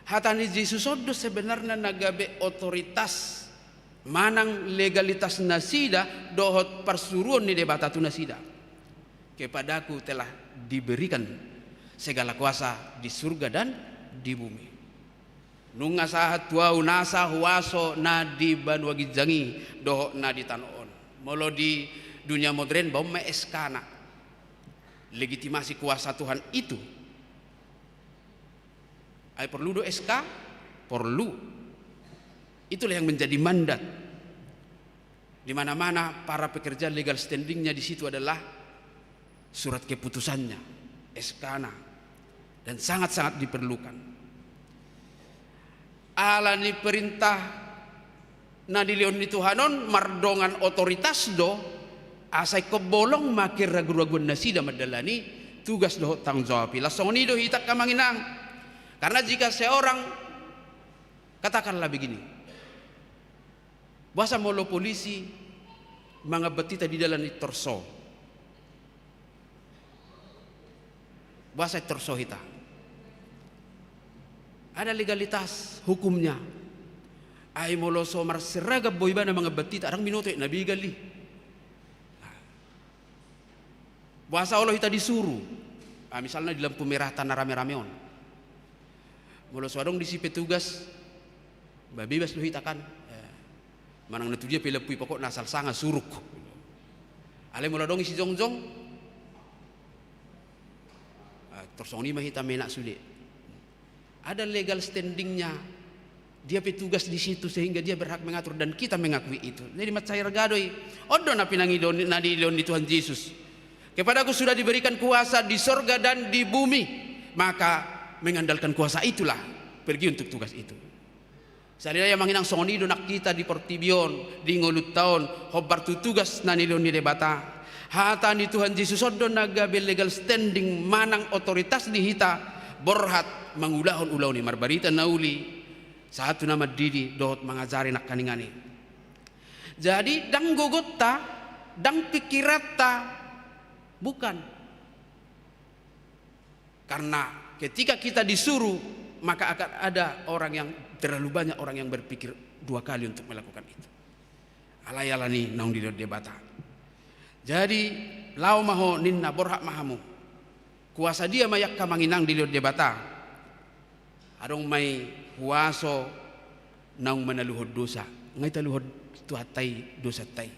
Hata ni Jesus on do sebenarna na gabe otoritas manang legalitas nasida dohot parsuruon ni Debata tu nasida. "Kepada-Ku telah diberikan segala kuasa di surga dan di bumi." Nunga sahat tu ahu nasa huaso na di banua ginjang i dohot na di tano on. Molo di dunia modern, ba on ma S K-na. Legitimasi kuasa Tuhan itu. Ai porlu do S K? Porlu. Itulah yang menjadi mandat. Di mana-mana para pekerja legal standing-nya di situ adalah surat keputusannya, S K-na, dan sangat-sangat diperlukan. Alani perintah na nilehon ni Tuhan on mardongan otoritas do, asa ingkon bolong ma keragu-raguan nasida mandalani tugas dohot tanggung jawab i. Laos songon i do hita, angka Amang Inang. Karena jika seorang, katakanlah begini, boasa molo polisi mangambat hita di dalan i torso? Boasa torso hita? Ada legalitas hukumnya. Ai molo so marseragam do ibana mangambat hita, ndang binoto i, na begal i. Boasa olo hita disuru? Ah, misalna di lampu merah ta na rame-rame on. Molo so adong disi petugas, ba bebas do hita kan. Eh, manang na tu dia pe lampu i, pokokna asal sanga suruk. Alai molo adong i sijongjong, ah, tor songon i ma hita menak sude. Ada legal standing-nya dia petugas di situ sehingga dia berhak mengatur dan kita mengakui itu. Jadi mansai arga do i. On do na pinangido ni, na nilehon ni Tuhan Jesus. "Kepada-Ku sudah diberikan kuasa di sorga dan di bumi. Maka mengandalkan kuasa itulah pergi untuk tugas itu." Sahali nai amang inang, songon i do nang hita di portibi on, di ngolunta on, hombar tu tugas na nilehon ni Debata. Hata ni Tuhan Jesus on do na gabe legal standing manang otoritas di hita borhat mangulahon ulaon i, marbarita na uli, sahat tu na mandidi dohot mangajari nangkaningan i. Jadi, ndang gogonta, ndang pikiranta, bukan. Karena ketika kita disuruh, maka akan ada orang yang, terlalu banyak orang yang berpikir dua kali untuk melakukan itu. Alai ala ni naung dilehon Debata. Jadi, laho ma ho ninna, borhat ma hamu. Kuasa dia ma i angka amang inang dilehon Debata? Adong ma i huaso naung manaluhon dosa. Nga i taluhon Tuhanta i dosanta i.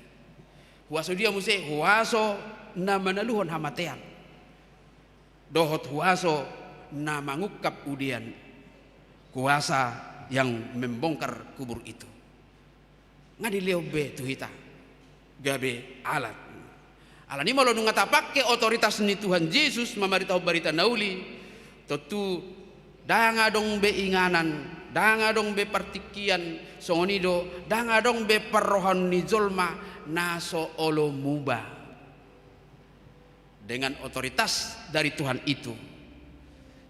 Huaso dia muse? Huaso na manaluhon hamatean. Dohot huaso na mangungkap udean. Kuasa yang membongkar kubur itu. Nga dilehon be tu hita gabe alat. Ala ni i molo nunga tapangke otoritas ni Tuhan Jesus mamaritahon barita na uli, tontu ndang adong be inganan, ndang adong be partingkian, songon i do, ndang adong be parrohaon ni jolma na so olo muba. Dengan otoritas dari Tuhan itu,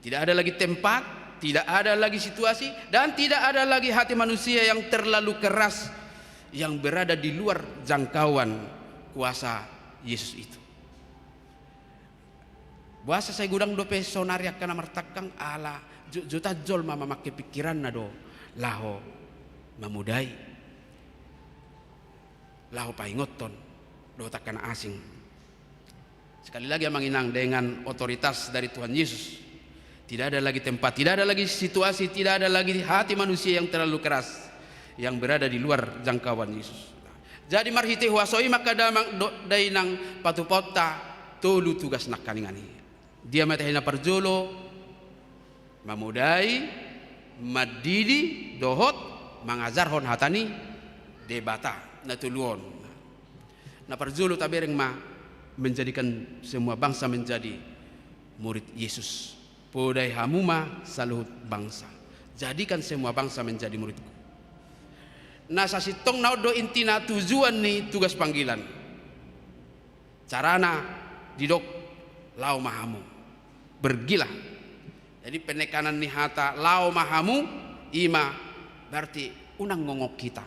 tidak ada lagi tempat, tidak ada lagi situasi, dan tidak ada lagi hati manusia yang terlalu keras, yang berada di luar jangkauan kuasa Yesus itu. Boasa sai godang dope saonari angka na martangkang? Ala jotjot jolma mamangke pingkiranna do laho mamodai, laho paingothon dohot angka na asing. Sekali lagi, amang inang, dengan otoritas dari Tuhan Yesus, tidak ada lagi tempat, tidak ada lagi situasi, tidak ada lagi hati manusia yang terlalu keras yang berada di luar jangkauan Yesus. Jadi, marhite huaso i ma angka damang dohot dainang, patupaonta tolu tugas nangkaningan i. Dia ma i? Tahe na parjolo, mamodai, mandidi, dohot mangajarhon hata ni Debata, na tolu on. Na parjolo tabereng ma, menjadikan semua bangsa menjadi murid Yesus. Podai hamu ma saluhut bangsa. Jadikan semua bangsa menjadi muridku. Na sasintongna on do intina tujuan ni tugas panggilan. Carana didok, laho ma hamu. Pergilah. Jadi penekanan ni hata laho ma hamu, i ma berarti unang ngongok hita.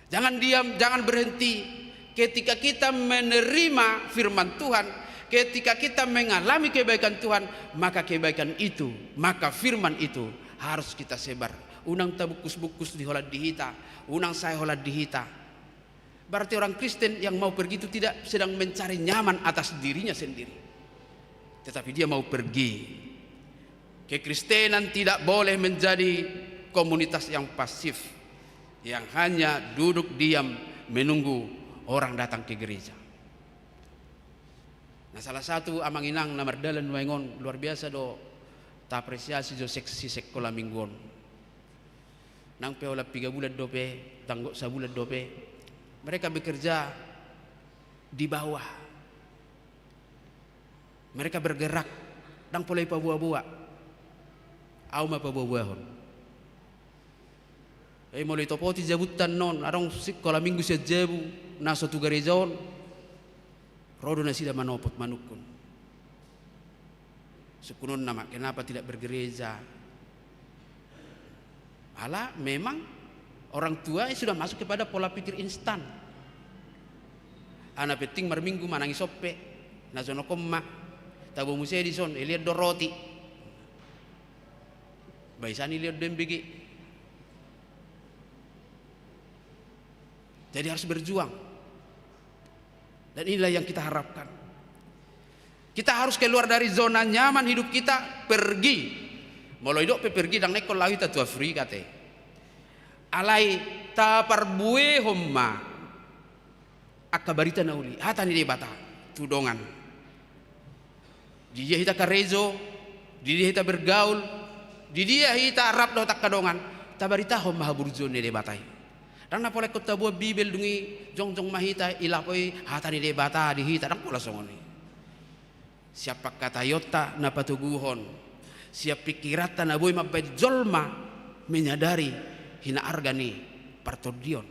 Jangan diam, jangan berhenti. Ketika kita menerima firman Tuhan, ketika kita mengalami kebaikan Tuhan, maka kebaikan itu, maka firman itu harus kita sebar. Unang tabungkus-bungkus di holan di hita, unang sae holan di hita. Berarti orang Kristen yang mau pergi itu tidak sedang mencari nyaman atas dirinya sendiri, tetapi dia mau pergi. Kekristenan tidak boleh menjadi komunitas yang pasif, yang hanya duduk diam menunggu orang datang ke gereja. Nah, salah satu amang inang na mardalan nuaeng on, luar biasa do taapresiasi jo seksi sekolah minggu on. Nang pe holan piga bulan dope, tanggo sabulan dope, mereka bekerja di bawah. Mereka bergerak, ndang pola dipaboa-boa. Ahu ma paboa-boahon. Jadi molo ditopoti jabunta annon, adong sikola minggu sian jabu na so tu gareja on, ro do nasida manopot, manungkun. Sungkunonna ma, kenapa tidak bergereja? Ala memang orang tua sudah masuk kepada pola pikir instan. Ala na penting marminggu manang ison pe, na jonok on ma. Tabo muse dison, dilehon do roti. Baen i dilehon do embege. Jadi harus berjuang. Dan inilah yang kita harapkan. Kita harus keluar dari zona nyaman hidup kita, pergi. Molo didok pe pergi, ndang na ingkon laho hita tu Afrika te. Alai taparbuehon ma angka barita na uli, hata ni Debata tu dongan. Di dia hita karejo, di dia hita bergaul, di dia hita rap dohot angka dongan, tabaritahon ma haburjuon ni Debata i. Ndang na pola ingkon taboan Bibel, dung i jongjong ma hita, i laho i hata ni Debata di hita, ndang pola songon i. Sian pangkataionta na patoguhon, sian pingkiranta na boi mambaen jolma menyadari hinaarga ni partondion.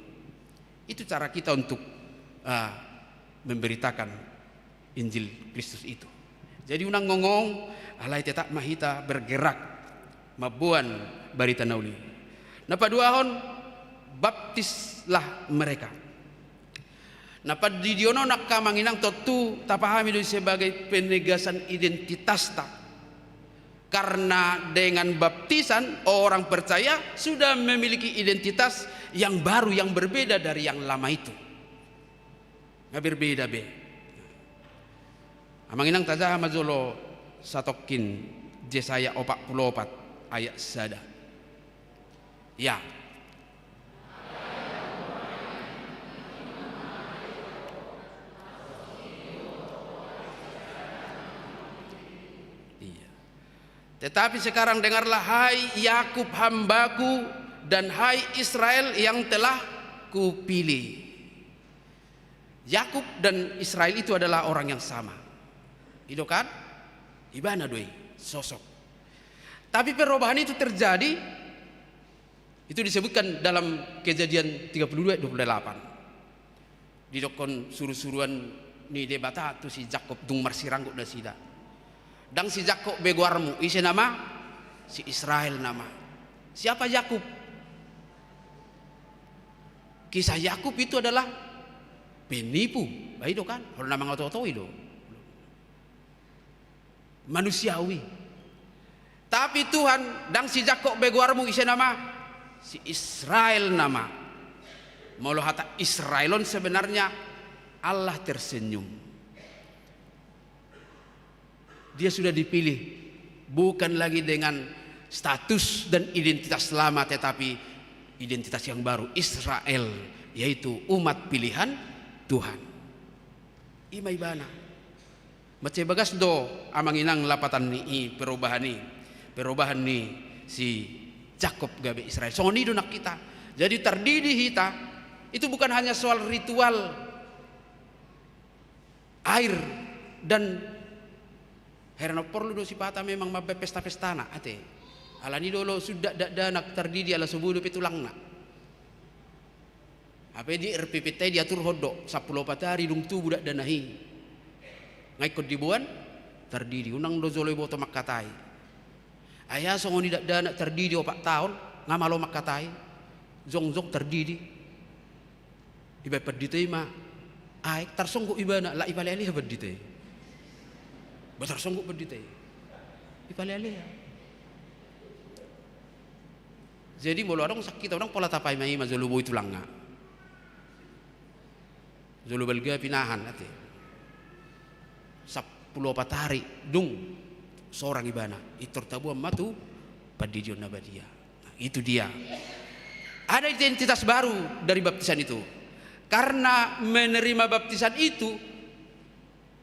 Itu cara kita untuk, ah, memberitakan Injil Kristus itu. Jadi unang ngongong, alai tetap ma hita bergerak mamboan barita na uli. Na paduahon, baptislah mereka. Na pandidion on angka amang inang tontu tapahami do i sebagai penegasan identitasta. Karena dengan baptisan, orang percaya sudah memiliki identitas yang baru, yang berbeda dari yang lama itu. Nga berbeda be. Amang inang, tajaha ma jolo satongkin Jesaya opat pulu opat ayat sada. Ya. Iya. Tetapi sekarang dengarlah, hai Yakub hambaku, dan hai Israel yang telah kupilih. Yakub dan Israel itu adalah orang yang sama. I do kan? Ibana do i, sosok. Tapi perubahan itu terjadi, itu disebutkan dalam Kejadian tiga puluh dua ayat dua puluh delapan. Didokkon surusuruan ni Debata tu si Jakkob, dung marsiranggut nasida. Ndang si Jakkob be goarmu, ise nama? Si Israel nama. Siapa Yakub? Kisah Yakub itu adalah penipu. Bah, i do kan? Kalau nama nga oto-oto i do. Manusiawi. Tapi Tuhan, ndang si Jakkob be goarmu, ise nama? Si Israel nama. Molo hata Israel on sebenarnya Allah tersenyum. Dia sudah dipilih, bukan lagi dengan status dan identitas lama, tetapi identitas yang baru, Israel, yaitu umat pilihan Tuhan. I ma ibana. Mansai bagas do amang inang lapatan ni i, perubahan i, perubahan ni si Jakkob gabe Israel. Songon i do nang hita. Jadi tardidi hita, itu bukan hanya soal ritual air dan hera, na porlu do sipata memang mambaen pesta-pestana, ate. Alani do olo sun dakdanak tardidi ala so boi dope tulangna. Hape di R P P-ta i diaturhon do, sampulu opat ari dung tubu dakdanak i. Nga ingkon diboan, tardidi, unang do jolo diboto mangkatai. Ai aha songon i dakdanak tardidi opat taon, nga malo mangkatai. Jongjong tardidi. Ibaen pandita i ma aek, tarsonggot ibana, la ipalealea pandita i. Ba tarsonggot pandita i. Ipalealea. Jadi molo adong sakkita, unang pola tapaima i ma jolo boi tulangna. Jolo balga pinahan, ate. Sampulu opat ari, dung sorang ibana, pintor taboan ma tu pandidion na badia. Nah, itu dia. Ada identitas baru dari baptisan itu. Karena menerima baptisan itu,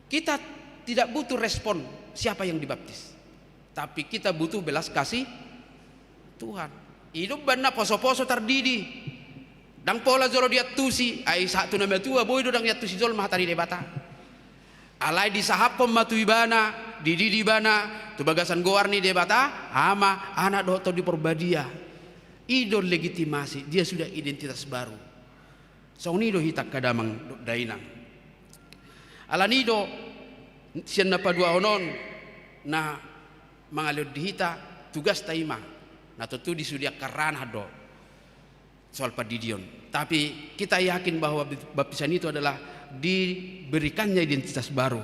kita tidak butuh respon siapa yang dibaptis. Tapi kita butuh belas kasih Tuhan. I do umbahen na poso-poso tardidi. Ndang pola jolo diantusi, ai sahat tu na matua, boi do ndang diantusi jolma hata ni Debata. Alai disahaphon ma tu ibana, dididi ibana, tu bagasan goar ni Debata, Ama, Anak dohot Tondi Porbadia. I do legitimasi, dia sudah identitas baru. Songon i do hita angka damang dohot dainang. Alani i do, sian na paduahon on, na mangalehon di hita, tugasta i ma, na tontu di sude angka ranah do. Soal pandidion. Tapi kita yakin bahwa baptisan itu adalah diberikannya identitas baru,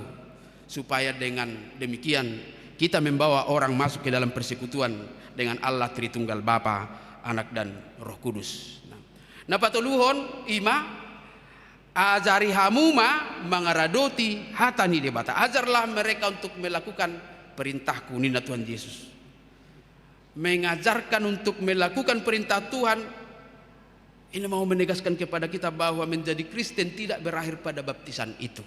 supaya dengan demikian kita membawa orang masuk ke dalam persekutuan dengan Allah Tritunggal Bapa, Anak, dan Roh Kudus. Nah, na patoluhon i ma, ajari hamu ma mangaradoti hata ni Debata. Ajarlah mereka untuk melakukan perintahku, ninna Tuhan Yesus. Mengajarkan untuk melakukan perintah Tuhan, ini mau menegaskan kepada kita bahwa menjadi Kristen tidak berakhir pada baptisan itu.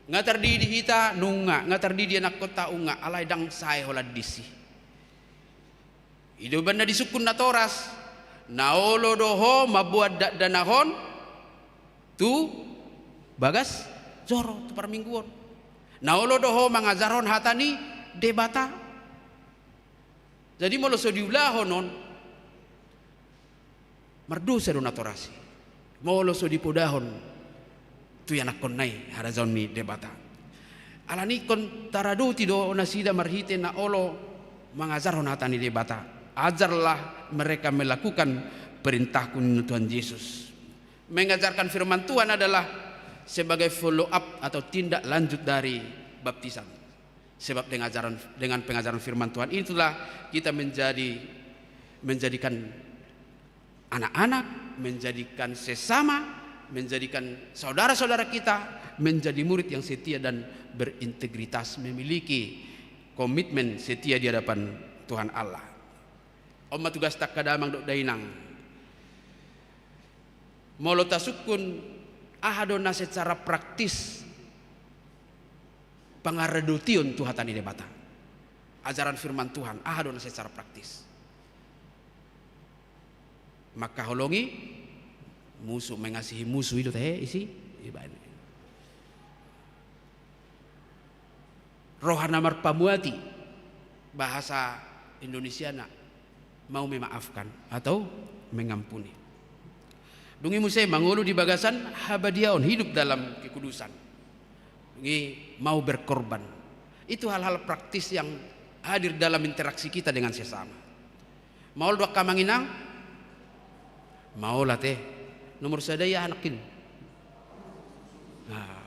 Nga tardidi hita nunga, nga tardidi anakkonta nunga, alai ndang sae holan disi. I do umbahen na disungkun natoras, na olo do ho mamboan dakdanak on tu bagas joro, tu parmingguon. Na olo do ho mangajarhon hata ni Debata. Jadi molo so diulahon on, mardosa do natorasi. Molo so dipodahon tu ianakkonna i harajaon ni Debata. Alani ingkon taradoti do nasida marhite na olo mangajarhon hata ni Debata. Ajarlah mereka melakukan perintahku, ninna Tuhan Yesus. Mengajarkan firman Tuhan adalah sebagai follow up atau tindak lanjut dari baptisan. Sebab dengan ajaran, dengan pengajaran firman Tuhan itulah kita menjadi, menjadikan anak-anak, menjadikan sesama, menjadikan saudara-saudara kita menjadi murid yang setia dan berintegritas, memiliki komitmen setia di hadapan Tuhan Allah. On ma tugasta angka damang dohot dainang. Molo tasungkun, aha do na secara praktis pangaradotion tu hata ni Debata, ajaran firman Tuhan, aha do na secara praktis? Mangkaholongi musu, mengasihi musu, i do tahe isi ibaen. Roha na marpamuati, bahasa Indonesiana mau memaafkan atau mengampuni. Dung i muse mangolu di bagasan habadiaon, hidup dalam kekudusan. Dung i mau berkorban. Itu hal-hal praktis yang hadir dalam interaksi kita dengan sesama. Maol do angka amang inang? Maol ate. Nomor sada ia anak in. Nah,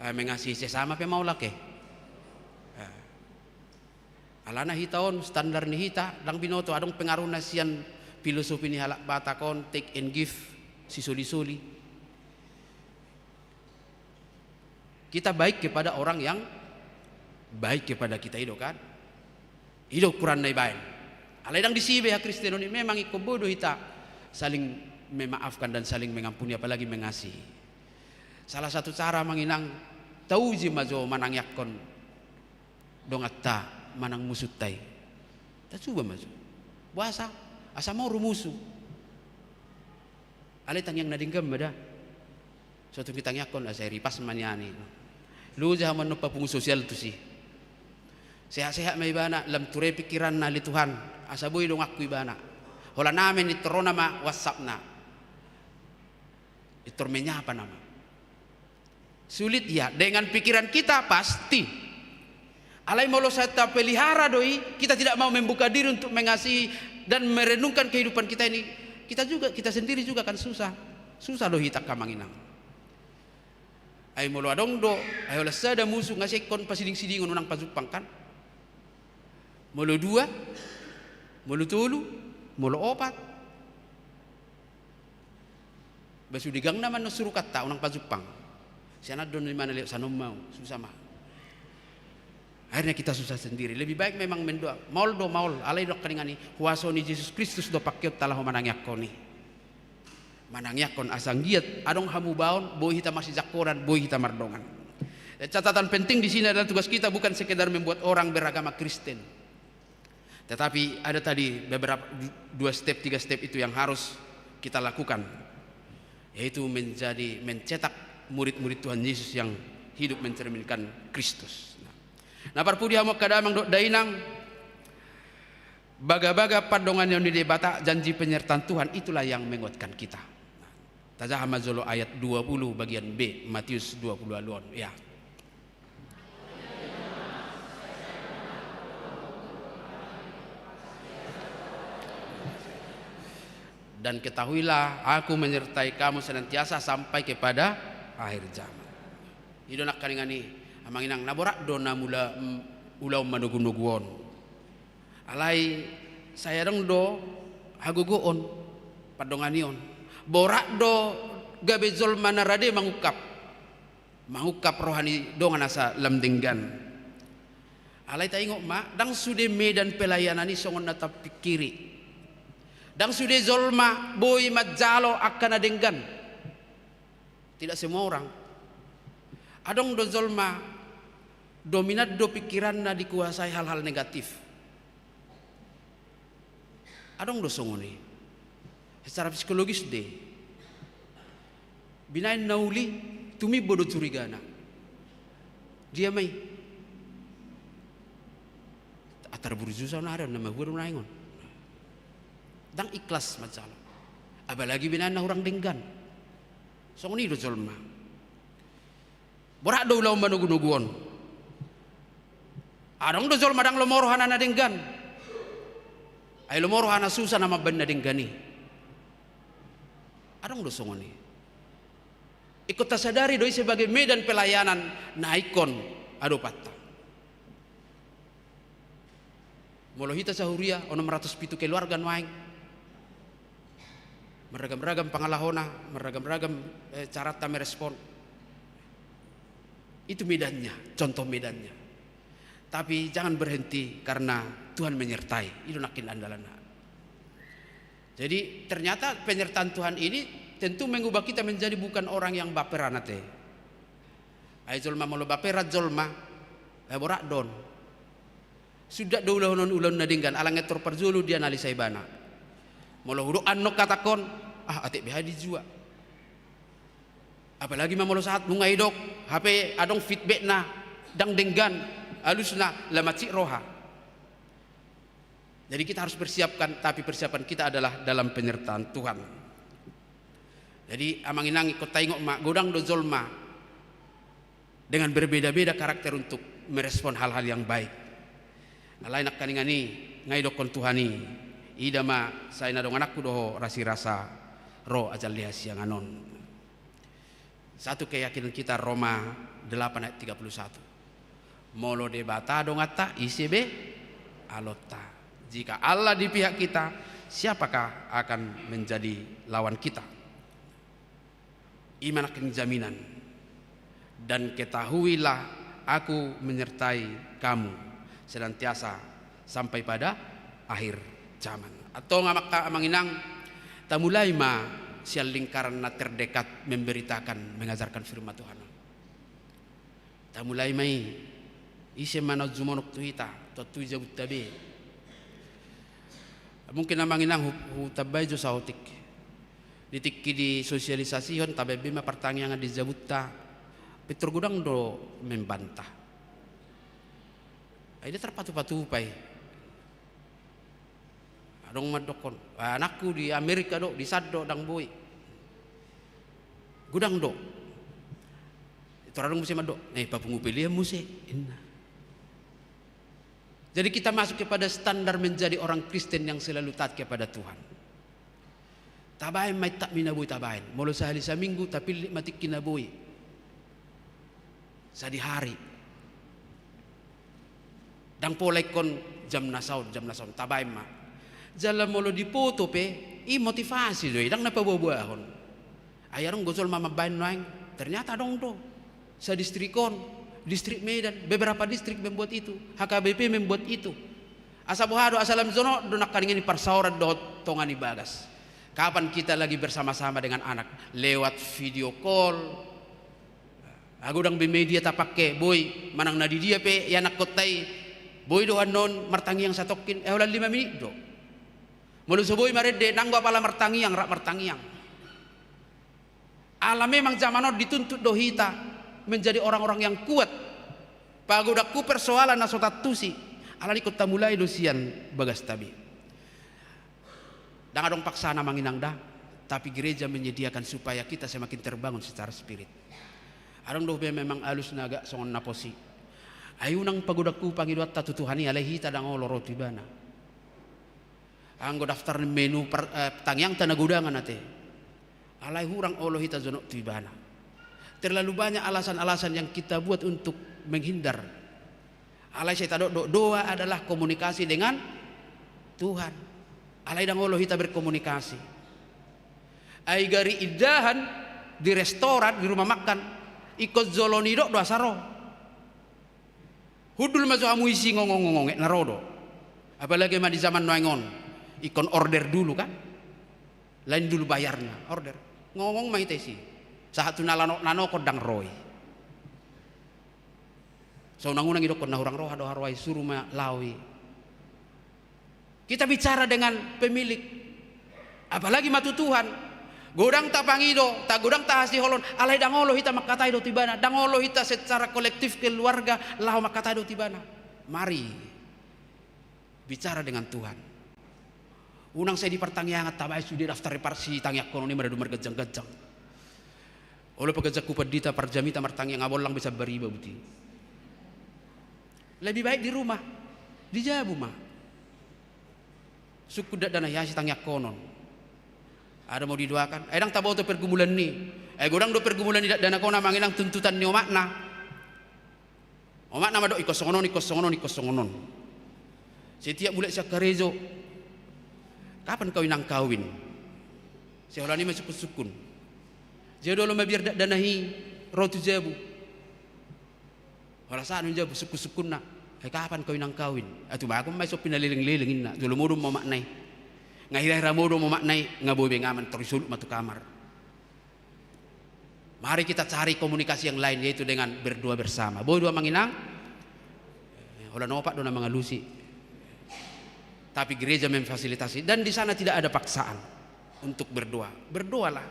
eh, mengasihi sesama pe maol ate. Eh. Alana hita on, standar ni hita, ndang binoto, adong pengaruhna sian filosofi ni halak Batak on, take and give, sisoli-soli. Kita baik kepada orang yang baik kepada kita, i do kan? I do ukuranna ibaen. Alai ndang disi be hakristenon i, memang ingkon boi do hita saling memaafkan dan saling mengampuni, apalagi mengasihi. Salah satu cara amang inang tauji ma jo manangiangkon donganta manang musunta i. Tacuba ma jo. Boasa? Asa moru musu. Alai tangiang na denggan ma da. So tung ditangiangkon, asa ripas ma nian i. Loja hamu annon papungu sosial tusi. Sehat-sehat ma ibana, lam ture pikiranna ale Tuhan, asa boi donganku ibana. Holan amen, intor ro nama WhatsApp-na. Intor menyapa nama. Sulit ya, dengan pikiran kita pasti. Alai molo sai tapelihara do i, kita tidak mau membuka diri untuk mengasihi dan merenungkan kehidupan kita ini, kita juga, kita sendiri juga akan susah. Susah do hita angka amang inang. Ai molo adong do, ai holan sada musu, nga sai ingkon pasiding-sidingon unang pajumpang kan. Molo dua, molo tolu, molo opat. Ba sude gangna ma annon surukanta, unang pajumpang. Sian an do na imana lewat sian on ma, susah ma. Akhirnya kita susah sendiri. Lebih baik memang mendoa. Maol do, maol. Alai do angka inang i, huaso ni Jesus Kristus do pakeonta laho manangiangkon i. Manangiangkon asa anggiat adong hamubaon, boi hita masijangkonan, boi hita mardongan. Dan catatan penting di sini adalah tugas kita bukan sekedar membuat orang beragama Kristen. Tetapi ada tadi beberapa du-, dua step, tiga step itu yang harus kita lakukan, yaitu menjadi, mencetak murid-murid Tuhan Yesus yang hidup mencerminkan Kristus. Nah, na parpudi hamu angka damang dohot dainang, bagabaga pandonganion ni Debata, janji penyertaan Tuhan, itulah yang menguatkan kita. Nah, tajaha ma jolo ayat dua puluh bagian B, Matius dua puluh walu on, ya. Dan ketahuilah, Aku menyertai kamu senantiasa sampai kepada akhir zaman. I do na angka inang i, amang inang, na borat do na mula, mm, ulaon manogunogu on. Alai sai adong do hagogoon pandonganion. Borat do gabe jolma na rade mangungkap. Mangungkap roha ni dongan asa lam denggan. Alai taingot ma, ndang sude medan pelayanan i songon na tapingkiri. Ndang sude jolma boi manjalo angka na denggan. Tidak semua orang. Adong do jolma dominan do pikiranna dikuasai hal-hal negatif. Adong do songon i. Secara psikologis do i. Binaen na uli, tumimbo do curigana. Dia ma i. A-, Tarburju saonari on, na mahua do naeng on. Ndang ikhlas manjalo. Apalagi binaen na hurang denggan. Songon i do jolma. Borat do ulaon manogunogu on. Adong do jolma ndang lomo rohana na denggan. Ai lomo rohana, susah na mambaen na denggan i. Adong do songon i. Ingkon tasadari do i sebagai medan pelayanan na ingkon adopanta. Molo hita sahuria onom ratus pitu keluarga nuaeng. Marragam-ragam pangalahona, marragam-ragam, eh, carata merespon. Itu medannya, contoh medannya. Tapi jangan berhenti karena Tuhan menyertai. I do nangkin andalanna. Jadi, ternyata penyertaan Tuhan ini tentu mengubah kita menjadi bukan orang yang baperan ate. Ai jolma molo baperan jolma, eh, borat do on. Suda do ulahonon ulaon na denggan, ala ngetor parjolo dianalisa ibana. Molo hudok annon hatangkon, ah, atik beha dijua. Apalagi ma molo sahat nunga idok, hape adong feedbackna, ndang denggan, alusna, la mansik roha. Jadi kita harus persiapkan, tapi persiapan kita adalah dalam penyertaan Tuhan. Jadi, amang inang, ingkon taingot ma, godang do jolma dengan berbeda-beda karakter untuk merespon hal-hal yang baik. Alai nangkaningan i, nga idokkon Tuhan i, ida ma sai na dongananku do ho rasirasa ro ajal di hasiangan on. Satu keyakinan kita, Roma delapan ayat tiga puluh satu. Molo Debata donganta, ise be alonta? Jika Allah di pihak kita, siapakah akan menjadi lawan kita? I ma nangkin jaminan. Dan ketahuilah, Aku menyertai kamu senantiasa sampai pada akhir zaman. Antong, amang inang, tamulai ma sian lingkaran na terdekat memberitakan, mengajarkan firman Tuhan. Tamulai ma i. Ise ma na jumonok tu hita, tontu i jabunta be. Mungkin, amang inang, hu-, hutambai jo saotik. Di tingki disosialisasihon, tabaen be ma partangiangan di jabunta. Pintor godang do membanta. Ai dia tarpatupa-tupa i. Adong mandokkon, "Ah, anakku di Amerika do, di san do, ndang boi." Godang do. Tor adong muse mandok, "Eh, papungu pelean muse," inna. Jadi kita masuk kepada standar menjadi orang Kristen yang selalu taat kepada Tuhan. Tabaen ma i, tingki na boi tabaen. Molo sahali saminggu, tapillit ma tingki na boi. Sadihari. Ndang pola ingkon jam na saon, jam na saon, tabaen ma. Jala molo diboto pe, i motivasi do i, ndang na paboa-boahon. Ai adong do jolma mambaen nuaeng, ternyata adong do. Sadistrik on, distrik Medan, beberapa distrik membuat itu, H K B P membuat itu. Asa boha do, asa lam jonok do nangkaningan i parsaoran dohot tonga ni bagas. Kapan kita lagi bersama-sama dengan anak? Lewat video call. Ago ndang be media tapangke, boi, manang na di dia pe ianakkonta i, boi do annon martangiang satongkin, eh, holan lima minit do. Molo so boi marende, nanggo apala martangiang, rap martangiang. Ala memang jaman on dituntut do hita menjadi orang-orang yang kuat. Pagodangku persoalan na so taantusi, alani ingkon tamulai do sian bagasta be. Ndang adong paksaan, amang inang, da, tapi gereja menyediakan supaya kita semakin terbangun secara spirit. Adong do be memang alusna agak songon na pos i. Ai unang pagodangku pangidoanta tu Tuhan i, alai hita ndang olo ro tu Ibana. Anggo daftar ni menu par-, eh, tangiangta na godangan ate. Alai hurang olo hita jonok tu Ibana. Terlalu banyak alasan-alasan yang kita buat untuk menghindar. Alai sai tadok do, doa adalah komunikasi dengan Tuhan. Alai ndang olo hita berkomunikasi. Ai gari indahan di restoran, di rumah makan, ingkon jolo nidok do asa ro. Hundul ma jo hamu isi ngongong-ngongong, na ro do. Apalagi ma di zaman nuaeng on, ingkon order dulu kan. Lain dulu bayarna, order. Ngongong ma hita isi. Sahat tu na lanok-lanok on ndang ro i. So unang-unang idokkon na hurang roha do haroa i, suru ma laho i. Kita bicara dengan pemilik. Apalagi ma tu Tuhan. Godang tapangido, ta-, godang tahasiholon, alai ndang olo hita mangkatai do tu Ibana, ndang olo hita secara kolektif keluarga laho mangkatai do tu Ibana. Mari. Bicara dengan Tuhan. Unang sai di partangiangan tabaen sude daftar ni parsitangiangkonon i, maradu marganjang-ganjang. Olo pe ganjang hu pandita, parjamita martangiang, abollang be sambariba buti. Lebih baik di rumah, di jabu ma. Sungkun dakdanak i, aha sitangiangkonon? Adong mau didoakan? Ai ndang taboto pergumulan ni. Ai godang do pergumulan ni dakdanak on, amang inang, tuntutan ni omakna. Omakna mandok, ingkon songon on, ingkon songon on, ingkon songon on. Setiap mulak sian karejo, "Kapan kau inang kawin?" Sai holan i ma sungkun-sungkun. Jadi olo mabiar dakdanak i ro tu jabu. Holan sahat ma tu jabu, sungkun-sungkunna, "Ai kapan kau inang kawin?" Ai tumagon ma i, so pinaleleng-leleng inna, jolo modom ma omakna i. Nga hira-hira modom omakna i, nga boi be nga mantor i, solut ma tu kamar. Mari kita cari komunikasi yang lain, yaitu dengan berdoa bersama. Boi do, amang inang? Holan opat do na mangalusi. Tapi gereja memfasilitasi. Dan di sana tidak ada paksaan untuk berdoa. Berdoalah.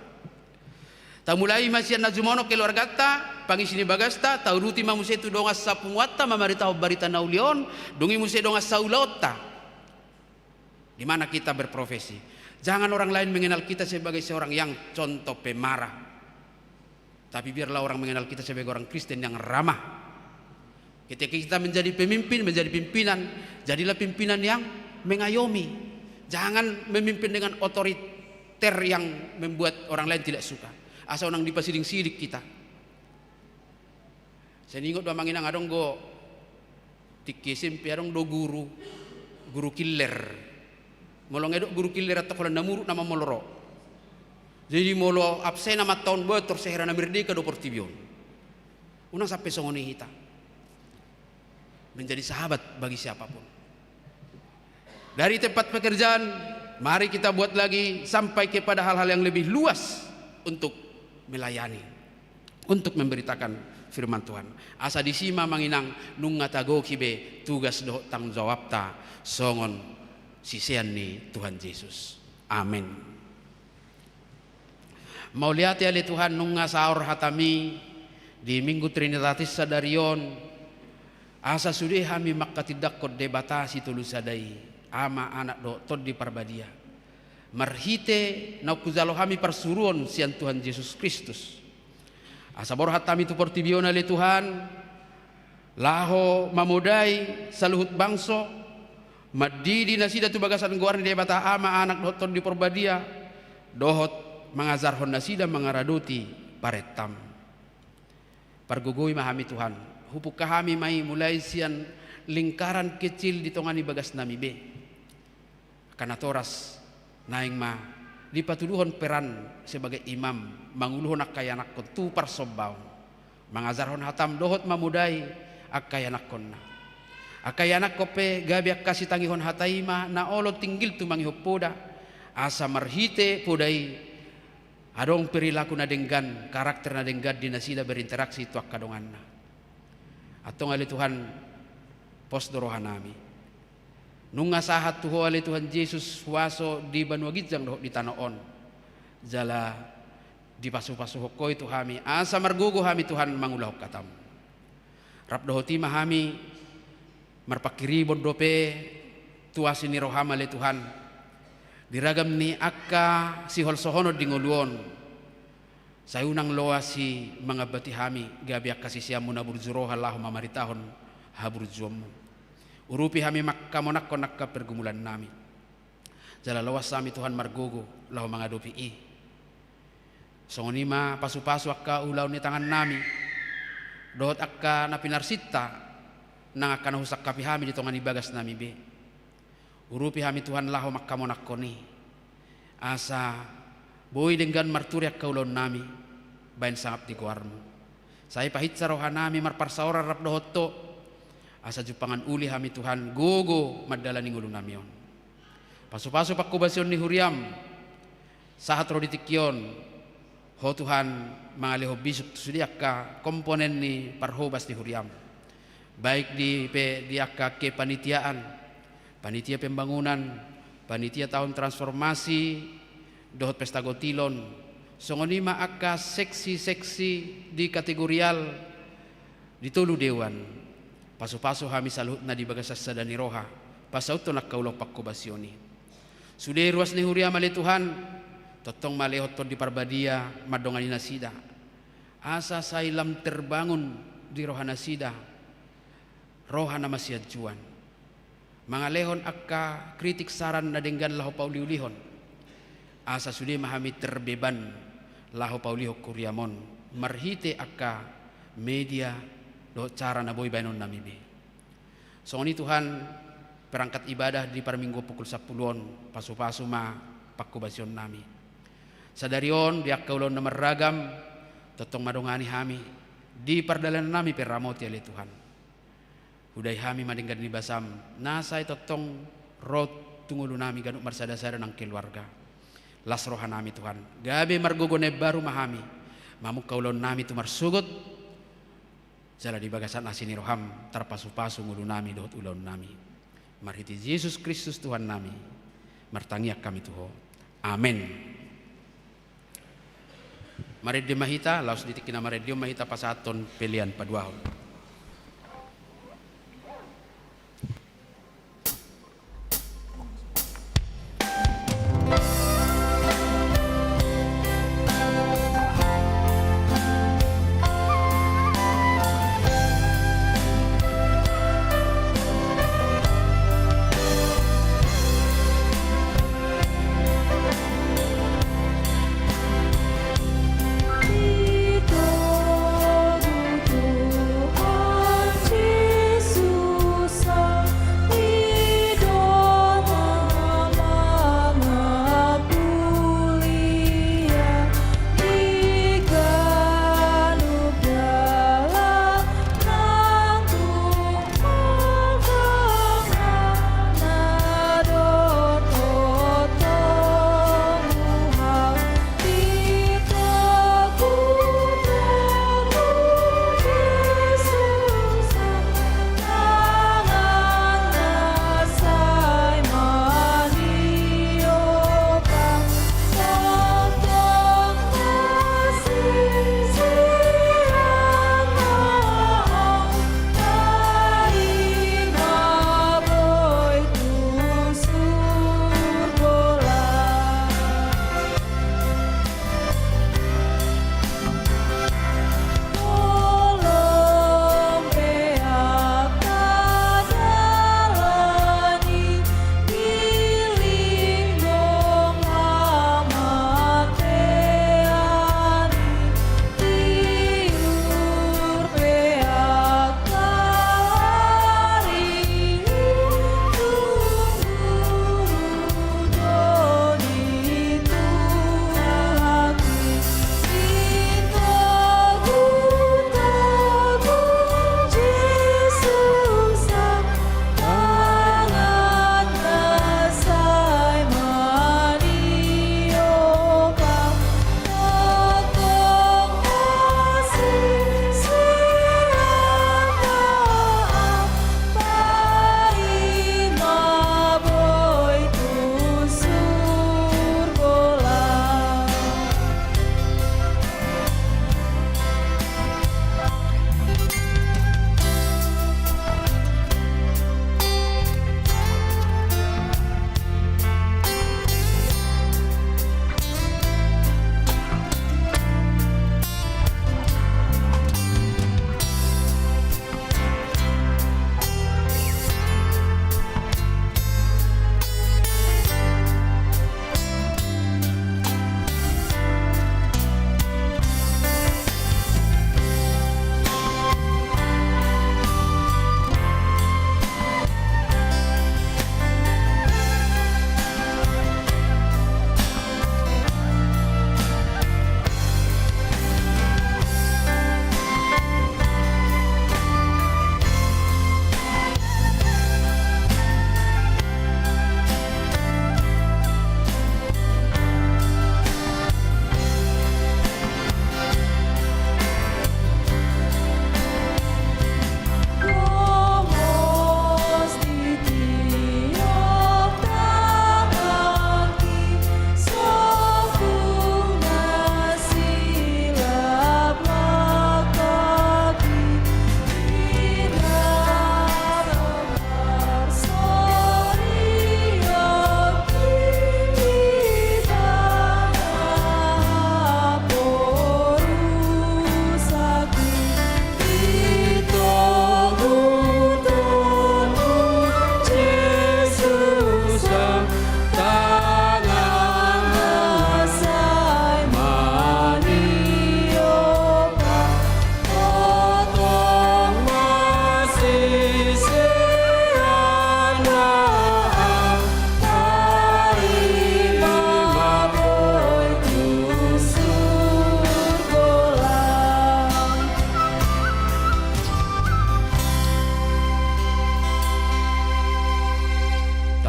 Tamulai ma sian na jumonok keluarganta, pangisi ni bagasta, tauduti ma muse tu dongan sapunguanta mamaritahon barita na uli on, dung i muse dongan saulaonta. Di mana kita berprofesi. Jangan orang lain mengenal kita sebagai seorang yang contoh pemarah. Tapi biarlah orang mengenal kita sebagai orang Kristen yang ramah. Ketika kita menjadi pemimpin, menjadi pimpinan, jadilah pimpinan yang mengayomi. Jangan memimpin dengan otoriter yang membuat orang lain tidak suka. Asa unang dipasiding-siding kita. Sai niingot do, amang inang, adong do tingki S M P, adong do guru, guru killer. Molo nga didok guru killer, antong holan na muruk nama molo ro. Jadi molo absen amanta on, boe, tor sehera na merdeka do portibi on. Unang sampe songon i hita. Menjadi sahabat bagi siapapun. Dari tempat pekerjaan, mari kita buat lagi sampai kepada hal-hal yang lebih luas untuk melayani, untuk memberitakan firman Tuhan. Asa disi ma, amang inang, nunga tagohi be tugas dohot tanggung jawabta songon sisean ni Tuhan Jesus. Amin. Mauliate ale Tuhan, nunga saor hataMi di Minggu Trinitatis sadari on, asa sude hami manghatindanghon Debata Sitolu Sada i, Ama, Anak dohot Tondi Parbadia. Marhite naung hujalo hami parsuruon sian Tuhan Jesus Kristus. Asa borhat hami tu portibi on ale Tuhan, laho mamodai saluhut bangso, mandidi nasida tu bagasan goar ni Debata Ama, Anak dohot Tondi Parbadia, dohot mangajarhon nasida mangaradoti parentaM. Pargogoi ma hami Tuhan, hupungka hami ma i mulai sian lingkaran kecil di tonga ni bagasnami be. Angka natoras, naeng ma dipatuduhon peran sebagai imam, manguluhon angka ianakhon tu parsombaon, mangajarhon hataM dohot mamodai angka ianakhonna. Angka ianakhon pe gabe angka sitangihon hata i ma na olo tinggil tumangihon poda, asa marhite poda i adong perilaku na denggan, karakter na denggan di nasida berinteraksi tu angka donganna. Antong ale Tuhan, pos do rohanami. Nunga sahat tu Ho ale Tuhan Jesus huaso di banua ginjang dohot di tano on. Jala dipasupasuhon Ho i tu hami, asa margogo hami Tuhan mangulahon hataM. Rap dohot i ma hami marpanghirimon dope tu asi ni rohaM ale Tuhan, di ragam ni angka siholsohonon di ngolu on. Sai unang loas i mangambati hami gabe angka siseanMu na burju roha laho mamaritahon haburjuonMu. Urupi hami mangkamonangkon angka pergumulannami. Jala loas hami Tuhan margogo laho mangadopi i. Songon i ma pasupasu angka ulaon ni tangannami dohot angka na pinarsinta nang angka na husangkapi hami di tonga ni bagasnami be. Urupi hami Tuhan laho mangkamonangkon i, asa boi denggan marture angka ulaonnami baen sangap di goarMu. Sai pahinsa rohanami marparsaoran rap dohot Ho, asa jumpangan uli hami Tuhan gogo mandalani ngolunami on. Pasupasu panghobasion ni huriaM sahat ro di tingki on, Ho Tuhan mangalehon bisuk tu sude angka komponen ni parhobas ni huriaM, baik di pe di angka kepanitiaan, panitia pembangunan, panitia taon transformasi dohot pesta gotilon, songon i ma angka seksi-seksi di kategorial di tolu dewan. Pasupasu hami saluhutna di bagasan sada ni roha, Pasauthon angka ulaon pangkobasion i. Sude ruas ni huria ma ale Tuhan, tongtong ma lehon Tondi Parbadia mandongani nasida. Asa sai lam terbangun di roha nasida roha na masianjuan. Mangalehon angka kritik saran na denggan laho pauliulihon. Asa sude ma hami terbeban laho paulihon huriam on marhite angka media dohot cara na boi baenonnami be. Songon i Tuhan, perangkat ibadah di parmingguon pukul sampulu on, pasupasu ma pangkobasionnami. Sadari on di angka ulaon na marragam, tongtong ma dongani hami di pardalanannami pe ramoti ale Tuhan. Hudai hami ma denggan ni basam, na sai tongtong ro tu ngolunami ganup marsadasada nang keluarga. Las rohanami Tuhan, gabe margogo na imbaru ma hami, mamungka ulaonnami tu marsogot, jala di bagasan asi ni roham tarpasupasu ngolunami dohot ulaonnami. Marhite Jesus Kristus Tuhannami, martangiang hami tu Ho. Amen. Marende ma hita, laos di tingki na marende on ma hita pasahathon pelean paduahon.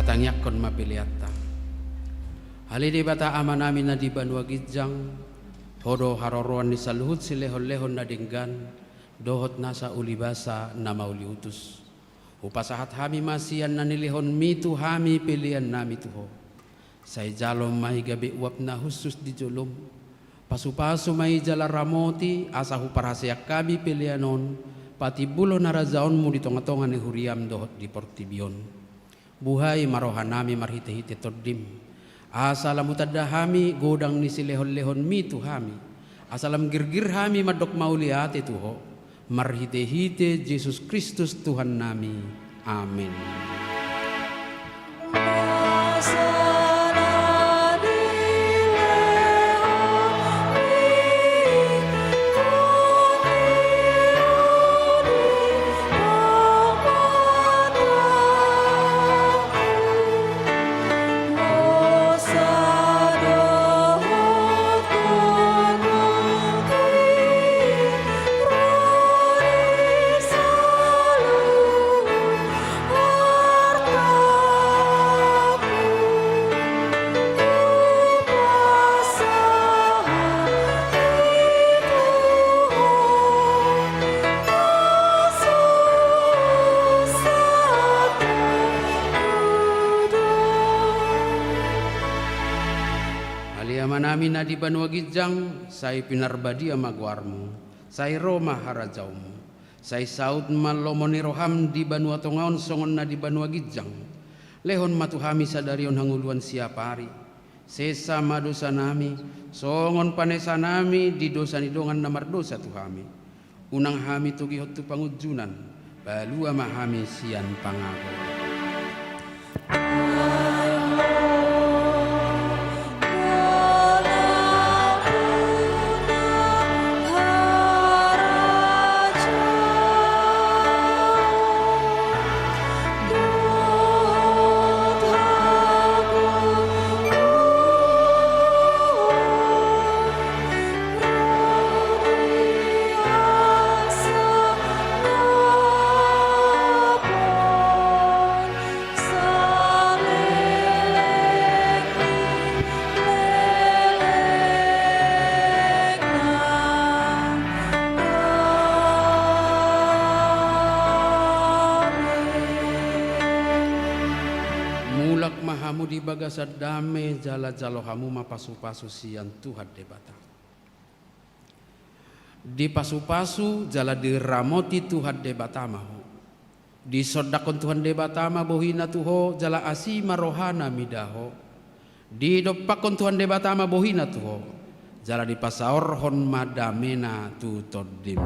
Tatangiangkon ma peleanta. Ale Debata Amanami na di banua ginjang, Ho do haroroan ni saluhut silehonlehon na denggan dohot nasa ulibasa na mauliutus. Hupasahat hami ma sian na nilehonMi tu hami peleannami tu Ho. Sai jalo ma i gabe uap na hushus di joloM. Pasupasu ma i jala ramoti, asa huparhaseang hami pelean on patimbulhon harajaonMu di tongatonga ni huriaM dohot di portibi on. Buhai ma rohanami marhitehite TondiM, asa lam hutanda hami godang ni silehonlehonMi tu hami, asa lam girgir hami mandok mauliate tu Ho, marhitehite Jesus Kristus Tuhannami. Amen. Ale Amanami na di banua ginjang, sai pinarbadia ma goarMu, sai ro ma harajaonMu, sai saut ma lomo ni rohaM di banua tonga on songon na di banua ginjang. Lehon ma tu hami sadari on hangoluan siapari. Sesa ma dosanami, songon panesanami di dosa ni dongan na mardosa tu hami. Unang hami togihon tu pangunjunan, palua ma hami sian pangago. Mulak ma hamu di bagasan dame, jala jalo hamu ma pasupasu sian Tuhan Debata. Dipasupasu jala diramoti Tuhan Debata ma ho. Disondangkon Tuhan Debata ma bohiNa tu ho, jala asi ma rohaNa mida ho. Didompakkon Tuhan Debata ma bohiNa tu ho, jala dipasaorhon ma dameNa tu tondim.